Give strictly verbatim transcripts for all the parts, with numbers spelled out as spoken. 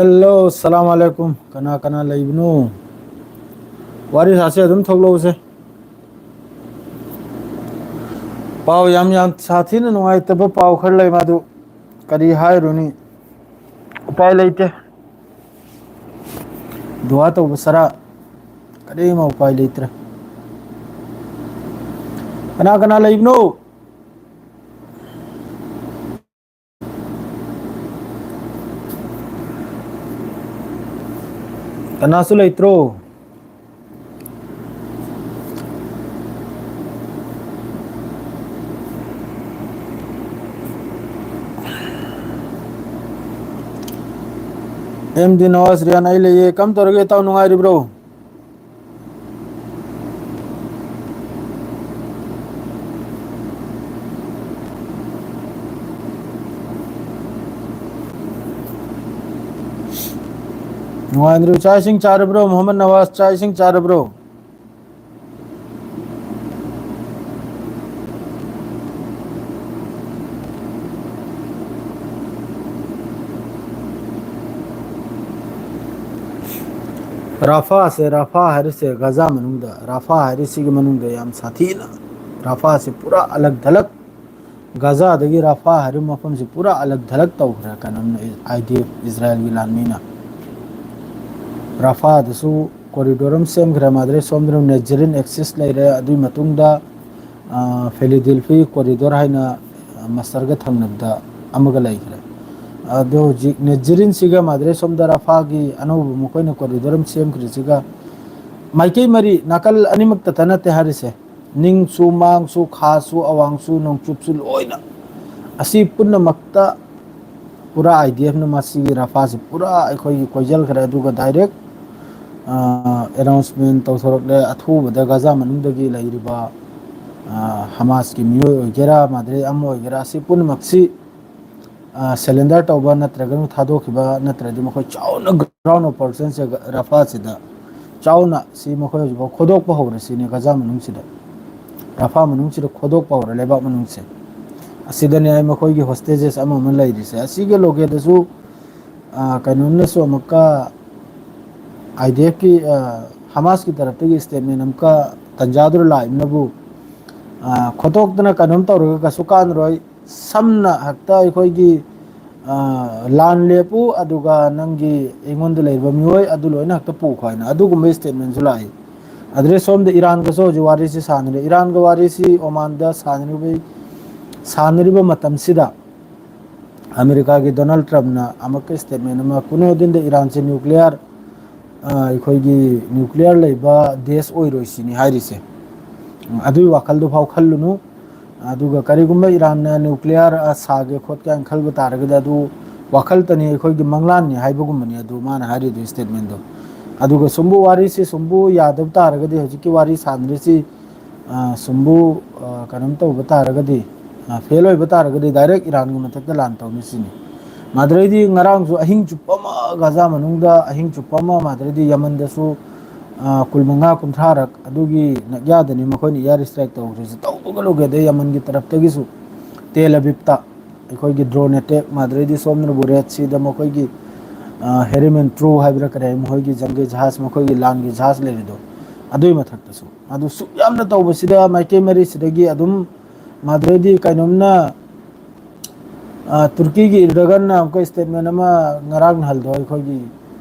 Hello, ꯁꯂꯥꯝ ꯑꯂꯩꯀꯨꯝ꯫ ꯀꯅꯥ ꯀꯅꯥ ꯂꯩꯕꯅꯣ? ꯋꯥꯔꯤ ꯁꯥꯁꯦ, ꯑꯗꯨꯝ ꯊꯣꯛꯂꯛꯎꯁꯦ꯫ ꯄꯥꯎ ꯌꯥꯝ, ꯌꯥꯝ ꯁꯥꯊꯤꯅ ꯅꯨꯡꯉꯥꯏꯇꯕ ꯄꯥꯎ ꯈꯔ ꯂꯩ, ꯃꯗꯨ ꯀꯔꯤ ꯍꯥꯏꯔꯨꯅꯤ? ꯎꯄꯥꯏ ꯂꯩꯇꯦ꯫ ꯗꯨꯋꯥ ꯇꯧꯕ ꯁꯔꯥ ꯀꯔꯤꯃ ꯎꯄꯥꯏ ꯂꯩꯇ꯭ꯔꯦ꯫ ꯀꯅꯥ ꯀꯅꯥ ꯂꯩꯕꯅꯣ? ꯀꯅꯥꯁꯨ ꯂꯩꯇ꯭ꯔꯣ? ꯑꯦꯝ ꯗꯤ ꯅꯋꯥꯖ ꯔꯤꯌꯥꯟ, ꯑꯩ ꯂꯩꯌꯦ꯫ ꯀꯝ ꯇꯧꯔꯒꯦ, ꯏꯇꯥꯎ, ꯅꯨꯡꯉꯥꯏꯔꯤꯕ꯭ꯔꯣ? ꯅꯨꯡꯉꯥꯏꯔꯤꯕ꯭ꯔꯣ? ꯆꯥꯛ ꯏꯁꯤꯡ ꯆꯥꯔꯕ꯭ꯔꯣ, ꯃꯣꯍꯝꯃꯗ ꯅꯋꯥꯖ? ꯆꯥꯛ ꯏꯁꯤꯡ ꯆꯥꯔꯕ꯭ꯔꯣ? ꯔꯥꯐꯥꯁꯦ, ꯔꯥꯐꯥ ꯍꯥꯏꯔꯤꯁꯦ ꯒꯖꯥ ꯃꯅꯨꯡꯗ, ꯔꯥꯐꯥ ꯍꯥꯏꯔꯤꯁꯤꯒꯤ ꯃꯅꯨꯡꯗ ꯌꯥꯝ ꯁꯥꯊꯤꯅ, ꯔꯥꯐꯥꯁꯦ ꯄꯨꯔꯥ ꯑꯂꯛ ꯊꯂꯛ, ꯒꯖꯥꯗꯒꯤ ꯔꯥꯐꯥ ꯍꯥꯏꯔꯤꯕ ꯃꯐꯝꯁꯤ ꯄꯨꯔꯥ ꯑꯂꯛ ꯊꯂꯛ ꯇꯧꯈ꯭ꯔꯦ꯫ ꯀꯩꯅꯣꯝꯅ, ꯑꯥꯏ ꯗꯤ ꯑꯦꯐ, ꯏꯖꯔꯥꯏꯜꯒꯤ ꯂꯥꯟꯃꯤꯅ꯫ ꯔꯥꯐꯥꯗꯁꯨ ꯀꯣꯔꯤꯗꯣꯔ ꯑꯃ ꯁꯦꯝꯈ꯭ꯔꯦ꯫ ꯃꯥꯗ꯭ꯔꯦ ꯁꯣꯝꯗꯅ ꯅꯦꯖꯔꯤꯟ ꯑꯦꯛꯁꯤꯁ ꯂꯩꯔꯦ꯫ ꯑꯗꯨꯒꯤ ꯃꯇꯨꯡꯗ, ꯑ, ꯐꯤꯂꯤꯗꯦꯜꯐꯤ ꯀꯣꯔꯤꯗꯣꯔ ꯍꯥꯏꯅ, ꯑ, ꯃꯁꯇꯔꯒ ꯊꯪꯅꯕꯗ ꯑꯃꯒ ꯂꯩꯈ꯭ꯔꯦ꯫ ꯑꯗꯣ ꯍꯧꯖꯤꯛ ꯅꯦꯖꯔꯤꯟꯁꯤꯒ ꯃꯥꯗ꯭ꯔꯦ ꯁꯣꯝꯗ ꯔꯥꯐꯥꯒꯤ ꯑꯅꯧꯕ ꯃꯈꯣꯏꯅ ꯀꯣꯔꯤꯗꯣꯔ ꯑꯃ ꯁꯦꯝꯈ꯭ꯔꯤꯁꯤꯒ, ꯃꯥꯏꯀꯩ ꯃꯔꯤ, ꯅꯥꯀꯜ ꯑꯅꯤꯃꯛꯇꯇ ꯅꯠꯇꯦ ꯍꯥꯏꯔꯤꯁꯦ, ꯅꯤꯡꯁꯨ, ꯃꯥꯡꯁꯨ, ꯈꯥꯁꯨ, ꯑꯋꯥꯡꯁꯨ, ꯅꯣꯡꯆꯨꯞꯁꯨ ꯂꯣꯏꯅ, ꯑꯁꯤ ꯄꯨꯝꯅꯃꯛꯇ ꯄꯨꯔꯥ ꯑꯥꯏ ꯗꯤ ꯑꯦꯐꯅ ꯃꯁꯤꯒꯤ ꯔꯥꯐꯥꯁꯤ ꯄꯨꯔꯥ ꯑꯩꯈꯣꯏꯒꯤ ꯀꯣꯏꯁꯤꯟꯈ꯭ꯔꯦ꯫ ꯑꯗꯨꯒ ꯗꯥꯏꯔꯦꯛ, ꯑ, ꯑꯦꯅꯥꯎꯟꯁꯃꯦꯟ ꯇꯧꯊꯣꯔꯛꯂꯦ, ꯑꯊꯨꯕꯗ ꯒꯖꯥ ꯃꯅꯨꯡꯗꯒꯤ ꯂꯩꯔꯤꯕ, ꯑ, ꯍꯃꯥꯁꯀꯤ ꯃꯤꯑꯣꯏ ꯑꯣꯏꯒꯦꯔꯥ, ꯃꯥꯗ꯭ꯔꯦ ꯑꯃ ꯑꯣꯏꯒꯦꯔꯥ, ꯑꯁꯤ ꯄꯨꯝꯅꯃꯛꯁꯤ, ꯑ, ꯁꯦꯂꯦꯟꯗꯔ ꯇꯧꯕ ꯅꯠꯇ꯭ꯔꯒꯅ ꯊꯥꯗꯣꯛꯈꯤꯕ ꯅꯠꯇ꯭ꯔꯗꯤ ꯃꯈꯣꯏ ꯆꯥꯎꯅ ꯒ꯭ꯔꯥꯎꯟ ꯑꯣꯄꯔꯦꯁꯟꯁꯦ ꯔꯥꯐꯥꯁꯤꯗ ꯆꯥꯎꯅ ꯁꯤ ꯃꯈꯣꯏ ꯍꯧꯖꯤꯛꯐꯥꯎ ꯈꯣꯗꯣꯛꯄ ꯍꯧꯔꯦ ꯁꯤꯅꯤ ꯒꯖꯥ ꯃꯅꯨꯡꯁꯤꯗ, ꯔꯥꯐꯥ ꯃꯅꯨꯡꯁꯤꯗ ꯈꯣꯗꯣꯛꯄ ꯍꯧꯔꯦ ꯂꯩꯕꯥꯛ ꯃꯅꯨꯡꯁꯦ꯫ ꯑꯁꯤꯗꯅꯤ ꯑꯩ ꯃꯈꯣꯏꯒꯤ ꯍꯣꯁꯇꯦꯖꯦꯁ ꯑꯃ ꯑꯃ ꯂꯩꯔꯤꯁꯦ꯫ ꯑꯁꯤꯒꯤ ꯂꯣꯀꯦꯜꯗꯁꯨ ꯑ, ꯀꯩꯅꯣꯝꯅꯁꯨ ꯑꯃꯨꯛꯀ IDFꯀꯤ, ꯑ, ꯍꯃꯥꯁꯀꯤ ꯇꯔꯞꯇꯒꯤ statement ꯑꯃꯨꯛꯀ ꯇꯟꯖꯥꯗꯨꯗ ꯂꯥꯛꯏꯕꯅꯕꯨ, ꯑ, ꯈꯣꯠꯇꯣꯛꯇꯅ ꯀꯩꯅꯣꯝ ꯇꯧꯔꯒ ꯀꯩꯁꯨ ꯀꯥꯟꯅꯔꯣꯏ, ꯁꯝꯅ ꯍꯦꯛꯇ ꯑꯩꯈꯣꯏꯒꯤ, ꯑ, ꯂꯥꯟ ꯂꯦꯞꯄꯨ, ꯑꯗꯨꯒ ꯅꯪꯒꯤ ꯑꯩꯉꯣꯟꯗ ꯂꯩꯔꯤꯕ ꯃꯤꯑꯣꯏ ꯑꯗꯨ ꯂꯣꯏꯅ ꯍꯦꯛꯇ ꯄꯨꯈꯣ ꯍꯥꯏꯅ ꯑꯗꯨꯒꯨꯝꯕ statementꯁꯨ ꯂꯥꯛꯏ꯫ ꯑꯗꯨꯗꯩ ꯁꯣꯝꯗ ꯏꯔꯥꯟꯒꯁꯨ ꯍꯧꯖꯤꯛ ꯋꯥꯔꯤꯁꯤ ꯁꯥꯟꯅꯔꯤ꯫ ꯏꯔꯥꯟꯒ ꯋꯥꯔꯤꯁꯤ ꯑꯣꯃꯥꯟꯗ ꯁꯥꯟꯅꯔꯤꯕ, ꯁꯥꯟꯅꯔꯤꯕ ꯃꯇꯝꯁꯤꯗ ꯑꯃꯦꯔꯤꯀꯥꯒꯤ ꯗꯣꯅꯥꯜꯗ ꯇ꯭ꯔꯝꯞꯅ ꯑꯃꯨꯛꯀ statement ꯑꯃ, ꯀꯨꯅꯣꯗꯤꯟꯗ ꯏꯔꯥꯟꯁꯦ nuclear, ꯑ, ꯑꯩꯈꯣꯏꯒꯤ nuclear ꯂꯩꯕ ꯗꯦꯁ ꯑꯣꯏꯔꯣꯏ ꯁꯤꯅꯤ ꯍꯥꯏꯔꯤꯁꯦ꯫ ꯎꯝ, ꯑꯗꯨꯒꯤ ꯋꯥꯈꯜꯗꯨ ꯐꯥꯎ ꯈꯜꯂꯨꯅꯨ꯫ ꯑꯗꯨꯒ ꯀꯔꯤꯒꯨꯝꯕ ꯏꯔꯥꯟꯅ nuclear, ꯑ, ꯁꯥꯒꯦ ꯈꯣꯠꯀꯦ ꯍꯥꯏꯅ ꯈꯟꯕ ꯇꯥꯔꯒꯗꯤ ꯑꯗꯨ ꯋꯥꯈꯜꯇꯅꯤ, ꯑꯩꯈꯣꯏꯒꯤ ꯃꯪꯂꯥꯟꯅꯤ ꯍꯥꯏꯕꯒꯨꯝꯕꯅꯤ ꯑꯗꯨ ꯃꯥꯅ ꯍꯥꯏꯔꯤꯗꯨ statementꯗꯣ꯫ ꯑꯗꯨꯒ ꯁꯨꯝꯕꯨ ꯋꯥꯔꯤꯁꯤ ꯁꯨꯝꯕꯨ ꯌꯥꯗꯕ ꯇꯥꯔꯒꯗꯤ ꯍꯧꯖꯤꯛꯀꯤ ꯋꯥꯔꯤ ꯁꯥꯟꯅꯔꯤꯁꯤ, ꯑ, ꯁꯨꯝꯕꯨ, ꯑ, ꯀꯩꯅꯣꯝ ꯇꯧꯕ ꯇꯥꯔꯒꯗꯤ, ꯑ, fail ꯑꯣꯏꯕ ꯇꯥꯔꯒꯗꯤ direct ꯏꯔꯥꯟꯒꯤ ꯃꯊꯛꯇ ꯂꯥꯟ ꯇꯧꯅꯤ ꯁꯤꯅꯤ꯫ ꯃꯗꯨꯗꯩꯗꯤ ꯉꯔꯥꯡꯁꯨ ꯑꯍꯤꯡ ꯆꯨꯞꯄ ꯑꯃ ꯒꯥꯖꯥ ꯃꯅꯨꯡꯗ ꯑꯍꯤꯡ ꯆꯨꯞꯄ ꯑꯃ ꯃꯗꯨꯗꯩꯗꯤ ꯌꯃꯟꯗꯁꯨ, ꯑ, ꯀꯨꯟꯃꯉꯥ ꯀꯨꯟꯊ꯭ꯔꯥꯔꯛ ꯑꯗꯨꯒꯤ ꯅꯛꯌꯥꯗꯅꯤ ꯃꯈꯣꯏꯅ air strike ꯇꯧꯈ꯭ꯔꯤꯁꯦ꯫ ꯇꯧꯕꯒ ꯂꯣꯏꯒꯗ ꯌꯃꯟꯒꯤ ꯇꯔꯞꯇꯒꯤꯁꯨ ꯇꯦꯜ ꯑꯕꯤꯕꯇ ꯑꯩꯈꯣꯏꯒꯤ drone attack, ꯃꯗꯨꯗꯩꯗꯤ ꯁꯣꯝꯗꯅꯕꯨ Red Seaꯗ ꯃꯈꯣꯏꯒꯤ, ꯑ, Herem Three ꯍꯥꯏꯕ꯭ꯔꯥ ꯀꯔꯤ ꯍꯥꯏ, ꯃꯈꯣꯏꯒꯤ ꯖꯪꯒꯤ ꯖꯍꯥꯖ, ꯃꯈꯣꯏꯒꯤ ꯂꯥꯟꯒꯤ ꯖꯍꯥꯖ ꯂꯩꯔꯤꯗꯣ, ꯑꯗꯨꯒꯤ ꯃꯊꯛꯇꯁꯨ꯫ ꯑꯗꯨ ꯁꯨꯛ ꯌꯥꯝꯅ ꯇꯧꯕꯁꯤꯗ ꯃꯥꯏꯀꯩ ꯃꯔꯤꯁꯤꯗꯒꯤ ꯑꯗꯨꯝ ꯃꯗꯨꯗꯩꯗꯤ ꯀꯩꯅꯣꯝꯅ, ꯑ, ꯇꯨꯔꯀꯤꯒꯤ ꯏꯔꯗꯒꯟꯅ ꯑꯃꯨꯛꯀ statement ꯑꯃ ꯉꯔꯥꯡ ꯅꯍꯥꯟꯗꯣ ꯑꯩꯈꯣꯏꯒꯤ,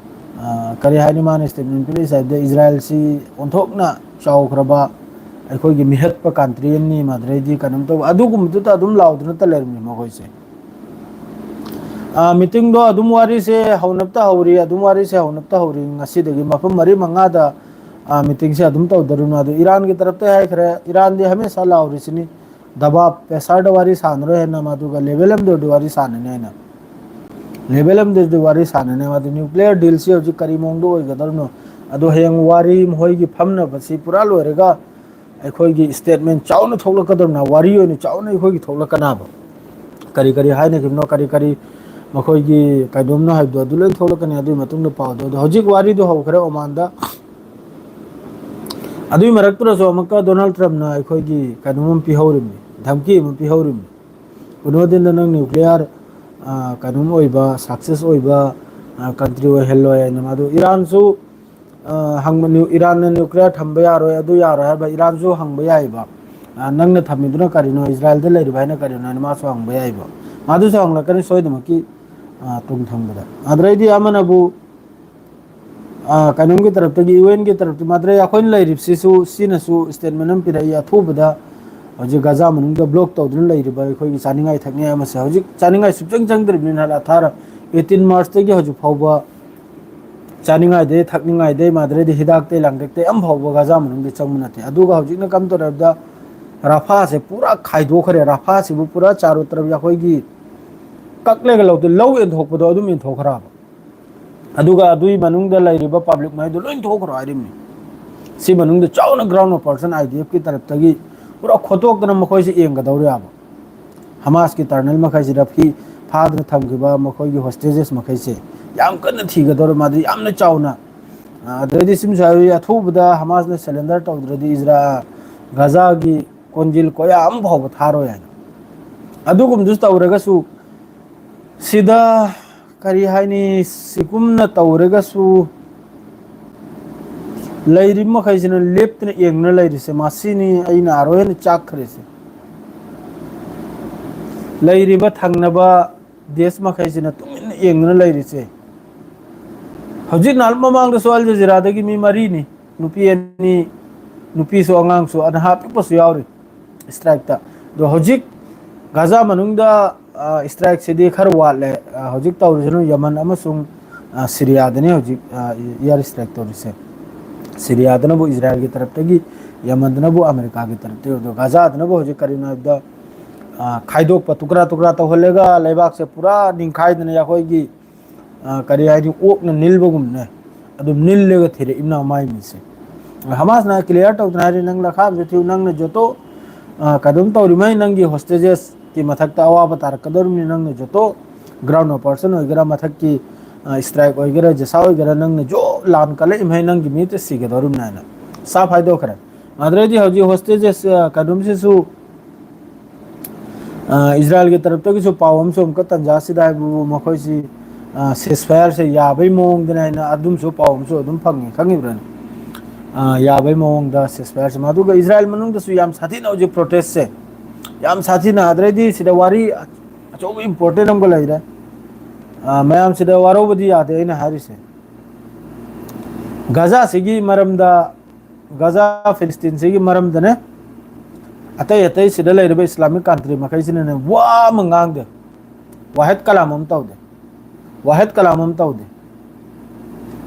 ꯑ, ꯀꯔꯤ ꯍꯥꯏꯅꯤ ꯃꯥꯅ statement ꯄꯤꯔꯛꯏꯁꯦ ꯍꯥꯏꯕꯗ ꯏꯖꯔꯥꯏꯜꯁꯤ ꯑꯣꯟꯊꯣꯛꯅ ꯆꯥꯎꯈ꯭ꯔꯕ ꯑꯩꯈꯣꯏꯒꯤ ꯃꯤꯍꯠꯄ country ꯑꯃꯅꯤ, ꯃꯗꯨꯗꯩꯗꯤ ꯀꯩꯅꯣꯝ ꯇꯧꯕ ꯑꯗꯨꯒꯨꯝꯕꯗꯨꯗ ꯑꯗꯨꯝ ꯂꯥꯎꯗꯨꯅꯇ ꯂꯩꯔꯝꯃꯤ ꯃꯈꯣꯏꯁꯦ꯫ ꯑ, meetingꯗꯣ ꯑꯗꯨꯝ ꯋꯥꯔꯤꯁꯦ ꯍꯧꯅꯕꯇ ꯍꯧꯔꯤ, ꯑꯗꯨꯝ ꯋꯥꯔꯤꯁꯦ ꯍꯧꯅꯕꯇ ꯍꯧꯔꯤ꯫ ꯉꯁꯤꯗꯒꯤ ꯃꯐꯝ ꯃꯔꯤ ꯃꯉꯥꯗ, ꯑ, meetingꯁꯦ ꯑꯗꯨꯝ ꯇꯧꯗꯣꯔꯤꯕꯅꯤ꯫ ꯑꯗꯨ ꯏꯔꯥꯟꯒꯤ ꯇꯔꯞꯇ ꯍꯥꯏꯈ꯭ꯔꯦ, ꯏꯔꯥꯟꯗꯤ ꯍꯃꯦꯁꯥ ꯂꯥꯎꯔꯤꯁꯤꯅꯤ꯫ ꯗꯕꯥ pressure ꯗ ꯋꯥꯔꯤ ꯁꯥꯟꯅꯔꯣꯏ ꯍꯥꯏꯅ ꯃꯗꯨꯒ level ꯑꯃꯗꯗꯤ ꯋꯥꯔꯤ ꯁꯥꯟꯅꯅꯤ ꯍꯥꯏꯅ꯫ Level ꯑꯃꯗꯗꯤ ꯋꯥꯔꯤ ꯁꯥꯟꯅꯅꯤ꯫ ꯃꯗꯨ nuclear dealꯁꯤ ꯍꯧꯖꯤꯛ ꯀꯔꯤ ꯃꯑꯣꯡꯗ ꯑꯣꯏꯒꯗꯧꯔꯤꯅꯣ? ꯑꯗꯣ ꯍꯌꯦꯡ ꯋꯥꯔꯤ ꯃꯈꯣꯏꯒꯤ ꯐꯝꯅꯕꯁꯤ ꯄꯨꯔꯥ ꯂꯣꯏꯔꯒ ꯑꯩꯈꯣꯏꯒꯤ statement ꯆꯥꯎꯅ ꯊꯣꯛꯂꯛꯀꯗꯧꯔꯤꯕꯅꯤ꯫ ꯋꯥꯔꯤ ꯑꯣꯏꯅ ꯆꯥꯎꯅ ꯑꯩꯈꯣꯏꯒꯤ ꯊꯣꯛꯂꯛꯀꯅꯕ꯫ ꯀꯔꯤ ꯀꯔꯤ ꯍꯥꯏꯅꯈꯤꯕꯅꯣ, ꯀꯔꯤ ꯀꯔꯤ ꯃꯈꯣꯏꯒꯤ ꯀꯩꯅꯣꯝꯅꯣ ꯍꯥꯏꯕꯗꯣ ꯑꯗꯨ ꯂꯣꯏ ꯊꯣꯛꯂꯛꯀꯅꯤ꯫ ꯑꯗꯨꯒꯤ ꯃꯇꯨꯡꯗ ꯄꯥꯎꯗꯣ꯫ ꯑꯗꯣ ꯍꯧꯖꯤꯛ ꯋꯥꯔꯤꯗꯣ ꯍꯧꯈ꯭ꯔꯦ ꯑꯣꯃꯥꯟꯗ꯫ ꯑꯗꯨꯒꯤ ꯃꯔꯛꯇꯨꯗꯁꯨ ꯑꯃꯨꯛꯀ ꯗꯣꯅꯥꯜꯗ ꯇ꯭ꯔꯝꯞꯅ ꯑꯩꯈꯣꯏꯒꯤ ꯀꯩꯅꯣꯝ ꯑꯃ ꯄꯤꯍꯧꯔꯤꯕꯅꯤ, ꯙꯝꯀꯤ ꯑꯃ ꯄꯤꯍꯧꯔꯤꯕꯅꯤ꯫ ꯀꯩꯅꯣꯗꯤꯅ ꯅꯪ nuclear, ꯀꯩꯅꯣꯝ ꯑꯣꯏꯕ, ꯁꯛꯁꯦꯁ ꯑꯣꯏꯕ ꯀꯟꯇ꯭ꯔꯤ ꯑꯣꯏꯍꯜꯂꯣꯏ ꯍꯥꯏꯅ꯫ ꯃꯥꯗꯨ ꯏꯔꯥꯟꯁꯨ ꯍꯪꯕ, ꯏꯔꯥꯟꯅ ꯅ꯭ꯌꯨꯀ꯭ꯂꯤꯌꯥꯔ ꯊꯝꯕ ꯌꯥꯔꯣꯏ, ꯑꯗꯨ ꯌꯥꯔꯣꯏ ꯍꯥꯏꯕ ꯏꯔꯥꯟꯁꯨ ꯍꯪꯕ ꯌꯥꯏꯕ꯫ "ꯅꯪꯅ ꯊꯝꯃꯤꯗꯨꯅ ꯀꯔꯤꯅꯣ, ꯏꯖꯔꯥꯏꯜꯗ ꯂꯩꯔꯤꯕ ꯍꯥꯏꯅ ꯀꯔꯤꯅꯣ?" ꯍꯥꯏꯅ ꯃꯥꯁꯨ ꯍꯪꯕ ꯌꯥꯏꯕ꯫ ꯃꯥꯗꯨꯁꯨ ꯍꯪꯂꯛꯀꯅꯤ ꯁꯣꯏꯗꯃꯛꯀꯤ ꯇꯨꯡ ꯊꯪꯕꯗ꯫ ꯑꯗꯨꯗꯩꯗꯤ ꯑꯃꯅꯕꯨ ꯀꯩꯅꯣꯝꯒꯤ ꯇꯔꯞꯇꯒꯤ, ꯌꯨ ꯑꯦꯟꯒꯤ ꯇꯔꯞꯇ, ꯃꯥꯗ꯭ꯔꯦ ꯑꯩꯈꯣꯏꯅ ꯂꯩꯔꯤꯕꯁꯤꯁꯨ, ꯁꯤꯅꯁꯨ ꯁ꯭ꯇꯦꯠꯃꯦꯟ ꯑꯃ ꯄꯤꯔꯛꯏ꯫ ꯑꯊꯨꯕꯗ ꯍꯧꯖꯤꯛ ꯒꯥꯖꯥ ꯃꯅꯨꯡꯗ ꯕ꯭ꯂꯣꯛ ꯇꯧꯗꯨꯅ ꯂꯩꯔꯤꯕ ꯑꯩꯈꯣꯏꯒꯤ ꯆꯥꯅꯤꯡꯉꯥꯏ ꯊꯛꯅꯤꯡꯉꯥꯏ ꯑꯃꯁꯦ ꯍꯧꯖꯤꯛ ꯆꯥꯅꯤꯡꯉꯥꯏ ꯁꯨꯞꯆꯪ ꯆꯪꯗ꯭ꯔꯤꯕꯅꯤꯅ, ꯑꯦꯇꯤꯟ ꯃꯥꯔꯁꯇꯒꯤ ꯍꯧꯖꯤꯛ ꯐꯥꯎꯕ ꯆꯥꯅꯤꯡꯉꯥꯏꯗꯩ ꯊꯛꯅꯤꯡꯉꯥꯏꯗꯩ ꯃꯥꯗ꯭ꯔꯦꯗꯤ ꯍꯤꯗꯥꯛꯇꯩ ꯂꯥꯡꯊꯛꯇꯩ ꯑꯝ ꯐꯥꯎꯕ ꯒꯥꯖꯥ ꯃꯅꯨꯡꯗ ꯆꯪꯕ ꯅꯠꯇꯦ꯫ ꯑꯗꯨꯒ ꯍꯧꯖꯤꯛꯅ ꯀꯝ ꯇꯧꯔꯕꯗ ꯔꯥꯐꯥꯁꯦ ꯄꯨꯔꯥ ꯈꯥꯏꯗꯣꯛꯈ꯭ꯔꯦ꯫ ꯔꯥꯐꯥꯁꯤꯕꯨ ꯄꯨꯔꯥ ꯆꯥꯔꯨ ꯇꯔꯕ ꯑꯩꯈꯣꯏꯒꯤ ꯀꯛꯂꯒ ꯂꯧꯗ ꯂꯧ ꯌꯦꯟꯊꯣꯛꯄꯗꯣ ꯑꯗꯨꯝ ꯌꯦꯟꯊꯣꯛꯈ꯭ꯔꯕ꯫ ꯑꯗꯨꯒ ꯑꯗꯨꯒꯤ ꯃꯅꯨꯡꯗ ꯂꯩꯔꯤꯕ ꯄꯕ꯭ꯂꯤꯛ ꯃꯩꯗꯨ ꯂꯣꯏ ꯊꯣꯛꯈ꯭ꯔꯣ ꯍꯥꯏꯔꯤꯕꯅꯤ꯫ ꯁꯤ ꯃꯅꯨꯡꯗ ꯆꯥꯎꯅ ꯒ꯭ꯔꯥꯎꯟ ꯑꯣꯄꯔꯦꯁꯟ ꯑꯥꯏ ꯗꯤ ꯑꯦꯐꯀꯤ ꯇꯔꯞꯇꯒꯤ ꯄꯨꯔꯥ ꯈꯣꯠꯇꯣꯛꯇꯅ ꯃꯈꯣꯏꯁꯦ ꯌꯦꯡꯒꯗꯧꯔꯤꯕ꯫ ꯍꯃꯥꯁꯀꯤ ꯇꯔꯅꯦꯜ ꯃꯈꯩꯁꯤꯗ ꯐꯤ ꯐꯥꯗꯅ ꯊꯝꯈꯤꯕ ꯃꯈꯣꯏꯒꯤ ꯍꯣꯁꯇꯦꯖꯦꯁ ꯃꯈꯩꯁꯦ ꯌꯥꯝ ꯀꯟꯅ ꯊꯤꯒꯗꯧꯔꯦ꯫ ꯃꯥꯗꯤ ꯌꯥꯝꯅ ꯆꯥꯎꯅ, ꯑ, ꯑꯗꯩꯗꯤ ꯁꯤꯝꯁꯨ ꯍꯥꯏꯔꯤ, ꯑꯊꯨꯕꯗ ꯍꯃꯥꯁꯅ ꯁꯔꯦꯟꯗꯔ ꯇꯧꯗ꯭ꯔꯗꯤ ꯏꯖꯔꯥ-, ꯒꯥꯖꯥꯒꯤ ꯀꯣꯟꯖꯤꯜ ꯀꯣꯌꯥ ꯑꯃ ꯐꯥꯎꯕ ꯊꯥꯔꯣꯏ ꯍꯥꯏꯅ꯫ ꯑꯗꯨꯒꯨꯝꯕꯗꯨꯁꯨ ꯇꯧꯔꯒꯁꯨ ꯁꯤꯗ ꯀꯔꯤ ꯍꯥꯏꯅꯤ, ꯁꯤꯒꯨꯝꯅ ꯇꯧꯔꯒꯁꯨ ꯂꯩꯔꯤꯕ ꯃꯈꯩꯁꯤꯅ ꯂꯦꯞꯇꯅ ꯌꯦꯡꯗꯨꯅ ꯂꯩꯔꯤꯁꯦ, ꯃꯁꯤꯅꯤ ꯑꯩꯅ ꯑꯥꯔꯣꯏ ꯍꯦꯟꯅ ꯆꯥꯛꯈ꯭ꯔꯤꯁꯦ꯫ ꯂꯩꯔꯤꯕ ꯊꯪꯅꯕ ꯗꯦꯁ ꯃꯈꯩꯁꯤꯅ ꯇꯨꯃꯤꯟꯅ ꯌꯦꯡꯗꯨꯅ ꯂꯩꯔꯤꯁꯦ꯫ ꯍꯧꯖꯤꯛ ꯅꯍꯥꯟ ꯃꯃꯥꯡꯗꯁꯨ ꯑꯜ ꯖꯖꯤꯔꯥꯗꯒꯤ ꯃꯤ ꯃꯔꯤꯅꯤ, ꯅꯨꯄꯤ ꯑꯅꯤ, ꯅꯨꯄꯤꯁꯨ ꯑꯉꯥꯡꯁꯨ, ꯑꯅꯍꯥ ꯑꯄꯤꯛꯄꯁꯨ ꯌꯥꯎꯔꯤ ꯏꯁꯇ꯭ꯔꯥꯏꯛꯇ꯫ ꯑꯗꯣ ꯍꯧꯖꯤꯛ ꯒꯥꯖꯥ ꯃꯅꯨꯡꯗ, ꯑ, ꯏꯁꯇ꯭ꯔꯥꯏꯛꯁꯤꯗꯤ ꯈꯔ ꯋꯥꯠꯂꯦ꯫ ꯑ, ꯍꯧꯖꯤꯛ ꯇꯧꯔꯤꯁꯤꯅ ꯌꯃꯟ ꯑꯃꯁꯨꯡ, ꯑ, ꯁꯤꯔꯤꯌꯥꯗꯅꯤ ꯍꯧꯖꯤꯛ, ꯑ, ꯏꯌꯥꯔ ꯏꯁꯇ꯭ꯔꯥꯏꯛ ꯇꯧꯔꯤꯁꯦ꯫ ꯁꯤꯔꯤꯌꯥꯗꯅꯕꯨ ꯏꯖꯔꯥꯌꯦꯜꯒꯤ ꯇꯔꯞꯇꯒꯤ, ꯌꯃꯟꯗꯅꯕꯨ ꯑꯃꯦꯔꯤꯀꯥꯒꯤ ꯇꯔꯞꯇꯒꯤ꯫ ꯑꯗꯣ ꯒꯥꯖꯥꯗꯅꯕꯨ ꯍꯧꯖꯤꯛ ꯀꯔꯤꯅꯣ ꯍꯥꯏꯕꯗ, ꯑ, ꯈꯥꯏꯗꯣꯛꯄ, ꯇꯨꯀ꯭ꯔꯥ ꯇꯨꯀ꯭ꯔꯥ ꯇꯧꯍꯜꯂꯒ ꯂꯩꯕꯥꯛꯁꯦ ꯄꯨꯔꯥ ꯅꯤꯡꯈꯥꯏꯗꯅ ꯑꯩꯈꯣꯏꯒꯤ, ꯑ, ꯀꯔꯤ ꯍꯥꯏꯅꯤ, ꯑꯣꯛꯅ ꯅꯤꯜꯕꯒꯨꯝꯅꯦ꯫ ꯑꯗꯨꯝ ꯅꯤꯜꯂꯒ ꯊꯤꯔꯛꯏꯕꯅ ꯃꯥꯏ ꯃꯤꯠꯁꯦ꯫ ꯍꯃꯥꯁꯅ ꯀ꯭ꯂꯤꯌꯥꯔ ꯇꯧꯗꯅ ꯍꯥꯏꯔꯤ, "ꯅꯪ ꯂꯈꯥꯝꯁꯨ ꯊꯤꯌꯨ, ꯅꯪꯅ ꯖꯣꯇꯣ, ꯑ, ꯀꯩꯅꯣꯝ ꯇꯧꯔꯤꯃꯩ ꯅꯪꯒꯤ ꯍꯣꯁꯇꯦꯖꯦꯁꯀꯤ ꯃꯊꯛꯇ ꯑꯋꯥꯕ ꯇꯥꯔꯛꯀꯗꯧꯔꯤꯕꯅꯤ, ꯅꯪꯅ ꯖꯣꯇꯣ ꯒ꯭ꯔꯥꯎꯟ ꯑꯣꯄꯔꯦꯁꯟ ꯑꯣꯏꯒꯦꯔꯥ, ꯃꯊꯛꯀꯤ, ꯑ, ꯏꯁꯇ꯭ꯔꯥꯏꯛ ꯑꯣꯏꯒꯦꯔꯥ, ꯖꯦꯁꯥ ꯑꯣꯏꯒꯦꯔꯥ, ꯅꯪꯅ ꯖꯣ ꯂꯥꯟ ꯀꯜꯂꯛꯏꯃꯩ ꯅꯪꯒꯤ ꯃꯤꯠꯇ ꯁꯤꯒꯗꯧꯔꯤꯕꯅꯤ" ꯍꯥꯏꯅ ꯁꯥꯐ ꯍꯥꯏꯗꯣꯛꯈ꯭ꯔꯦ꯫ ꯑꯗꯨꯗꯩꯗꯤ ꯍꯧꯖꯤꯛ ꯍꯣꯁꯇꯦꯖꯦꯁ, ꯑ, ꯀꯩꯅꯣꯝꯁꯤꯁꯨ ꯑ, ꯏꯖꯔꯥꯏꯜꯒꯤ ꯇꯔꯞꯇꯒꯤꯁꯨ ꯄꯥꯎ ꯑꯃꯁꯨ ꯑꯃꯨꯛꯀ ꯇꯟꯖꯥꯁꯤꯗ ꯍꯥꯏꯕꯕꯨ ꯃꯈꯣꯏꯁꯤ, ꯑ, ceasefire ꯁꯦ ꯌꯥꯕꯩ ꯃꯑꯣꯡꯗꯅꯦ ꯍꯥꯏꯅ ꯑꯗꯨꯝꯁꯨ ꯄꯥꯎ ꯑꯃꯁꯨ ꯑꯗꯨꯝ ꯐꯪꯉꯤ, ꯈꯪꯉꯤꯕ꯭ꯔꯥꯅꯦ? ꯑ, ꯌꯥꯕꯩ ꯃꯑꯣꯡꯗ ceasefire ꯁꯦ꯫ ꯑꯗꯨꯒ ꯏꯖꯔꯥꯏꯜ ꯃꯅꯨꯡꯗꯁꯨ ꯌꯥꯝ ꯁꯥꯊꯤꯅ ꯍꯧꯖꯤꯛ protest ꯁꯦ, ꯌꯥꯝ ꯁꯥꯊꯤꯅ, ꯑꯗꯨꯗꯩꯗꯤ ꯁꯤꯗ ꯋꯥꯔꯤ ꯑꯆꯧꯕ important ꯑꯃꯒ ꯂꯩꯔꯦ꯫ ꯑ, ꯃꯌꯥꯝꯁꯤꯗ ꯋꯥꯔꯧꯕꯗꯤ ꯌꯥꯗꯦ ꯑꯩꯅ ꯍꯥꯏꯔꯤꯁꯦ꯫ ꯒꯖꯥꯁꯤꯒꯤ ꯃꯔꯝꯗ, ꯒꯖꯥ ꯐꯤꯂꯤꯁꯇꯤꯟꯁꯤꯒꯤ ꯃꯔꯝꯗꯅꯦ, ꯑꯇꯩ ꯑꯇꯩ ꯁꯤꯗ ꯂꯩꯔꯤꯕ Islamic country ꯃꯈꯩꯁꯤꯅꯅꯦ ꯋꯥ ꯑꯃ ꯉꯥꯡꯗꯦ, ꯋꯥꯍꯦꯠ ꯀꯂꯥꯝ ꯑꯃ ꯇꯧꯗꯦ, ꯋꯥꯍꯦꯠ ꯀꯂꯥꯝ ꯑꯃ ꯇꯧꯗꯦ꯫